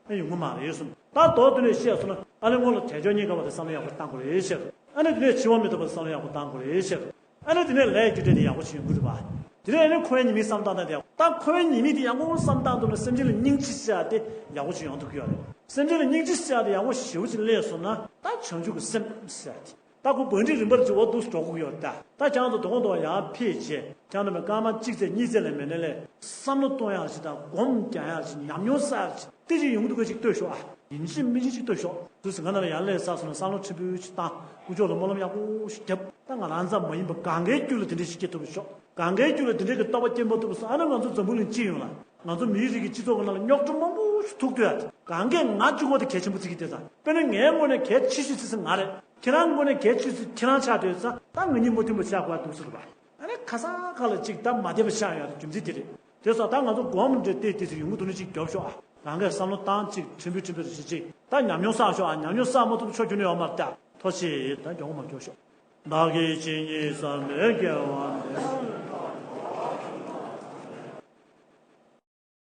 ཨེ་ཡོང་གི་མ་རེད་གསུངས། ད་མདོར་དེ་ནས་བཤད་སོང་ན་ཨ་ནི་སྔོན་ལ་དལ་འབྱོར་རྙེད་དཀའ་བ་དེ་བསམ་བློ་ཡག་པོ་བཏང་དགོས་རེད་ཤག་ཨ་ནི་དེ་ནས་འཆི་བ་མི་རྟག་པ་དེ་བསམ་བློ་ཡག་པོ་བཏང་དགོས་རེད་ཤག་ཨ་ནི་དེ་ནས་ལས་རྒྱུ་འབྲས་དེ་ཡག་པོ་ཞིག་ཡོང་གི་རེད་པ། དེ་ནས་ཨ་ནི་འཁོར་བའི་ཉེས་དམིགས་བསམ་སྟངས་དང་དེ་ད་འཁོར་བའི་ཉེས་དམིགས་དེ་ཡག་པོ་བསམ་སྟངས་ཐོག་ནས་སེམས་ཅན་ལ་སྙིང་རྗེ་ཟེར་ཡག་དེ་ཡག་པོ་ཞིག་ཡོང་ཐུབ་ཀྱི་ཡོད་རེད། སེམས་ཅན་ལ་སྙིང་རྗེ་ཟེར་ཡག་དེ་ཡག་པོ་ཞེ་པོ་ཅིག་སླེབས་སོང་ན་ད་བྱང་ཆུབ་ཀྱི་སེམས་ཟེར་ཡག་དེ། ད་ཁོ་བང་སྒྲིག་རིམ་པར་བྱེད་འོ་འདུག་སེ་འགྲོ་དགོས་ཀྱི་ཡོད་རེད་ད། ད་ཁྱེད་རང་ཚོ་དོ་དགོང་དོ་ཡར་ཕེབས་རྗེས་ཁྱེད་རང་ཚོ་སྐར་མ་གཅིག་ཙམ་གཉིས་ཙམ་ལས་མེད་ན་ལས་བསམ་བློ་གཏོང་ཡག་ཅིག་དང་སྒོམ་རྒྱག་ཡག་ཅིག་ཉམས་མྱོང་བསགས་ཡག་ཅིག་དེ་ཅིག་ཡོང་གི་འདུག་ག་ཅིག་ལྟོས་ཤོག་ཨ། ཡིན་གཅིག་མིན་གཅིག་ཅིག་ལྟོས་ཤོག་དུས་སུ་ང་རང་ལ་ཡར་སླེབས་ཚར་སོང་ན་བསམ་བློ་ཕྲན་བུ་ཅིག་བཏང་དཀོན་མཆོག་ལ་སྨོན་ལམ་ཡག་པོ་ཞིག་བརྒྱབ། ད་ང་རང་ཙམ་མ་ཡིན་པ་གང་གའི་རྒྱུད་ལ་དེ་འདྲ་ཞིག་སྐྱེ་ཐུབ་པ་ཤོག་གང་གའི་རྒྱུད་ལ་དེ་འདྲ་གི་རྟོགས་པ་སྐྱེ་མ་ཐུབ་པ་སོང་ཨ་ན་ང་ཚོ་འཛམ་བུ་གླིང་སྤྱི་ཡོངས་ལ་ང་ཚོ་མིའི་རིགས་ཀྱི་སྤྱི་ཚོགས་ཀྱི་ནང་ལ་རྙོག་དྲ་མང་པོ་ཞིག་ཐུག་སྡོད་ཡ་གང་གས་ང་གཅིག་པོ་དེ་གལ་ཆེན་པོ་བརྩི་གི་བསྡད་ཙང་དཔེར་ན་ངའི་ངོས་ནས་གལ་ཆེ་ཤོས་ཅིག་ཟེར་ང་རེད། ཁྱེད་རང་ངོས་ནས་གལ་ཆེ་ཤོས་ཁྱེད་རང་ཆགས་སྡོད་ཙང་ད་ང་གཉིས་མུ་མཐུད་པ་ཆགས་དགོས་འདུག་ཟེར་བ། ཨ་ནི་ཁ་སང་ཁ་ལ་ཅིག་ད་མ་བདེ་བ་ཤར་ཡོང་རྒྱུ་མཚན་དེ་རེད། དེ་སོགས་ད་ང་ཚོ་སྒོམ་འདྲ་བལྟས་དེ་ཚོ་ཡོང་གི་འདུག་ན་ཅིག་རྒྱོབ་ཤོག་ཨ། གང་གས་བསམ་བློ་བཏང་ཅིག་ཕྲན་བུ་ཕྲན་བུ་རེ་ཞིག་ཅིག་ད་ཉམས་མྱོང་བསགས་ཤོག་ཨ། ཉམས་མྱོང་བསགས་མ་ཐུབ་ཆོག་རྒྱུ་ནི་ཡོད་མ་རེད་ད། ཐུགས་རྗེ་ཆེ་ད་མགྱོགས་པོ་མ་མགྱོགས་ཤོག་བདག་གིས་ཇི་སྙེད་བསམ་པའི་དགེ་བ་ནི།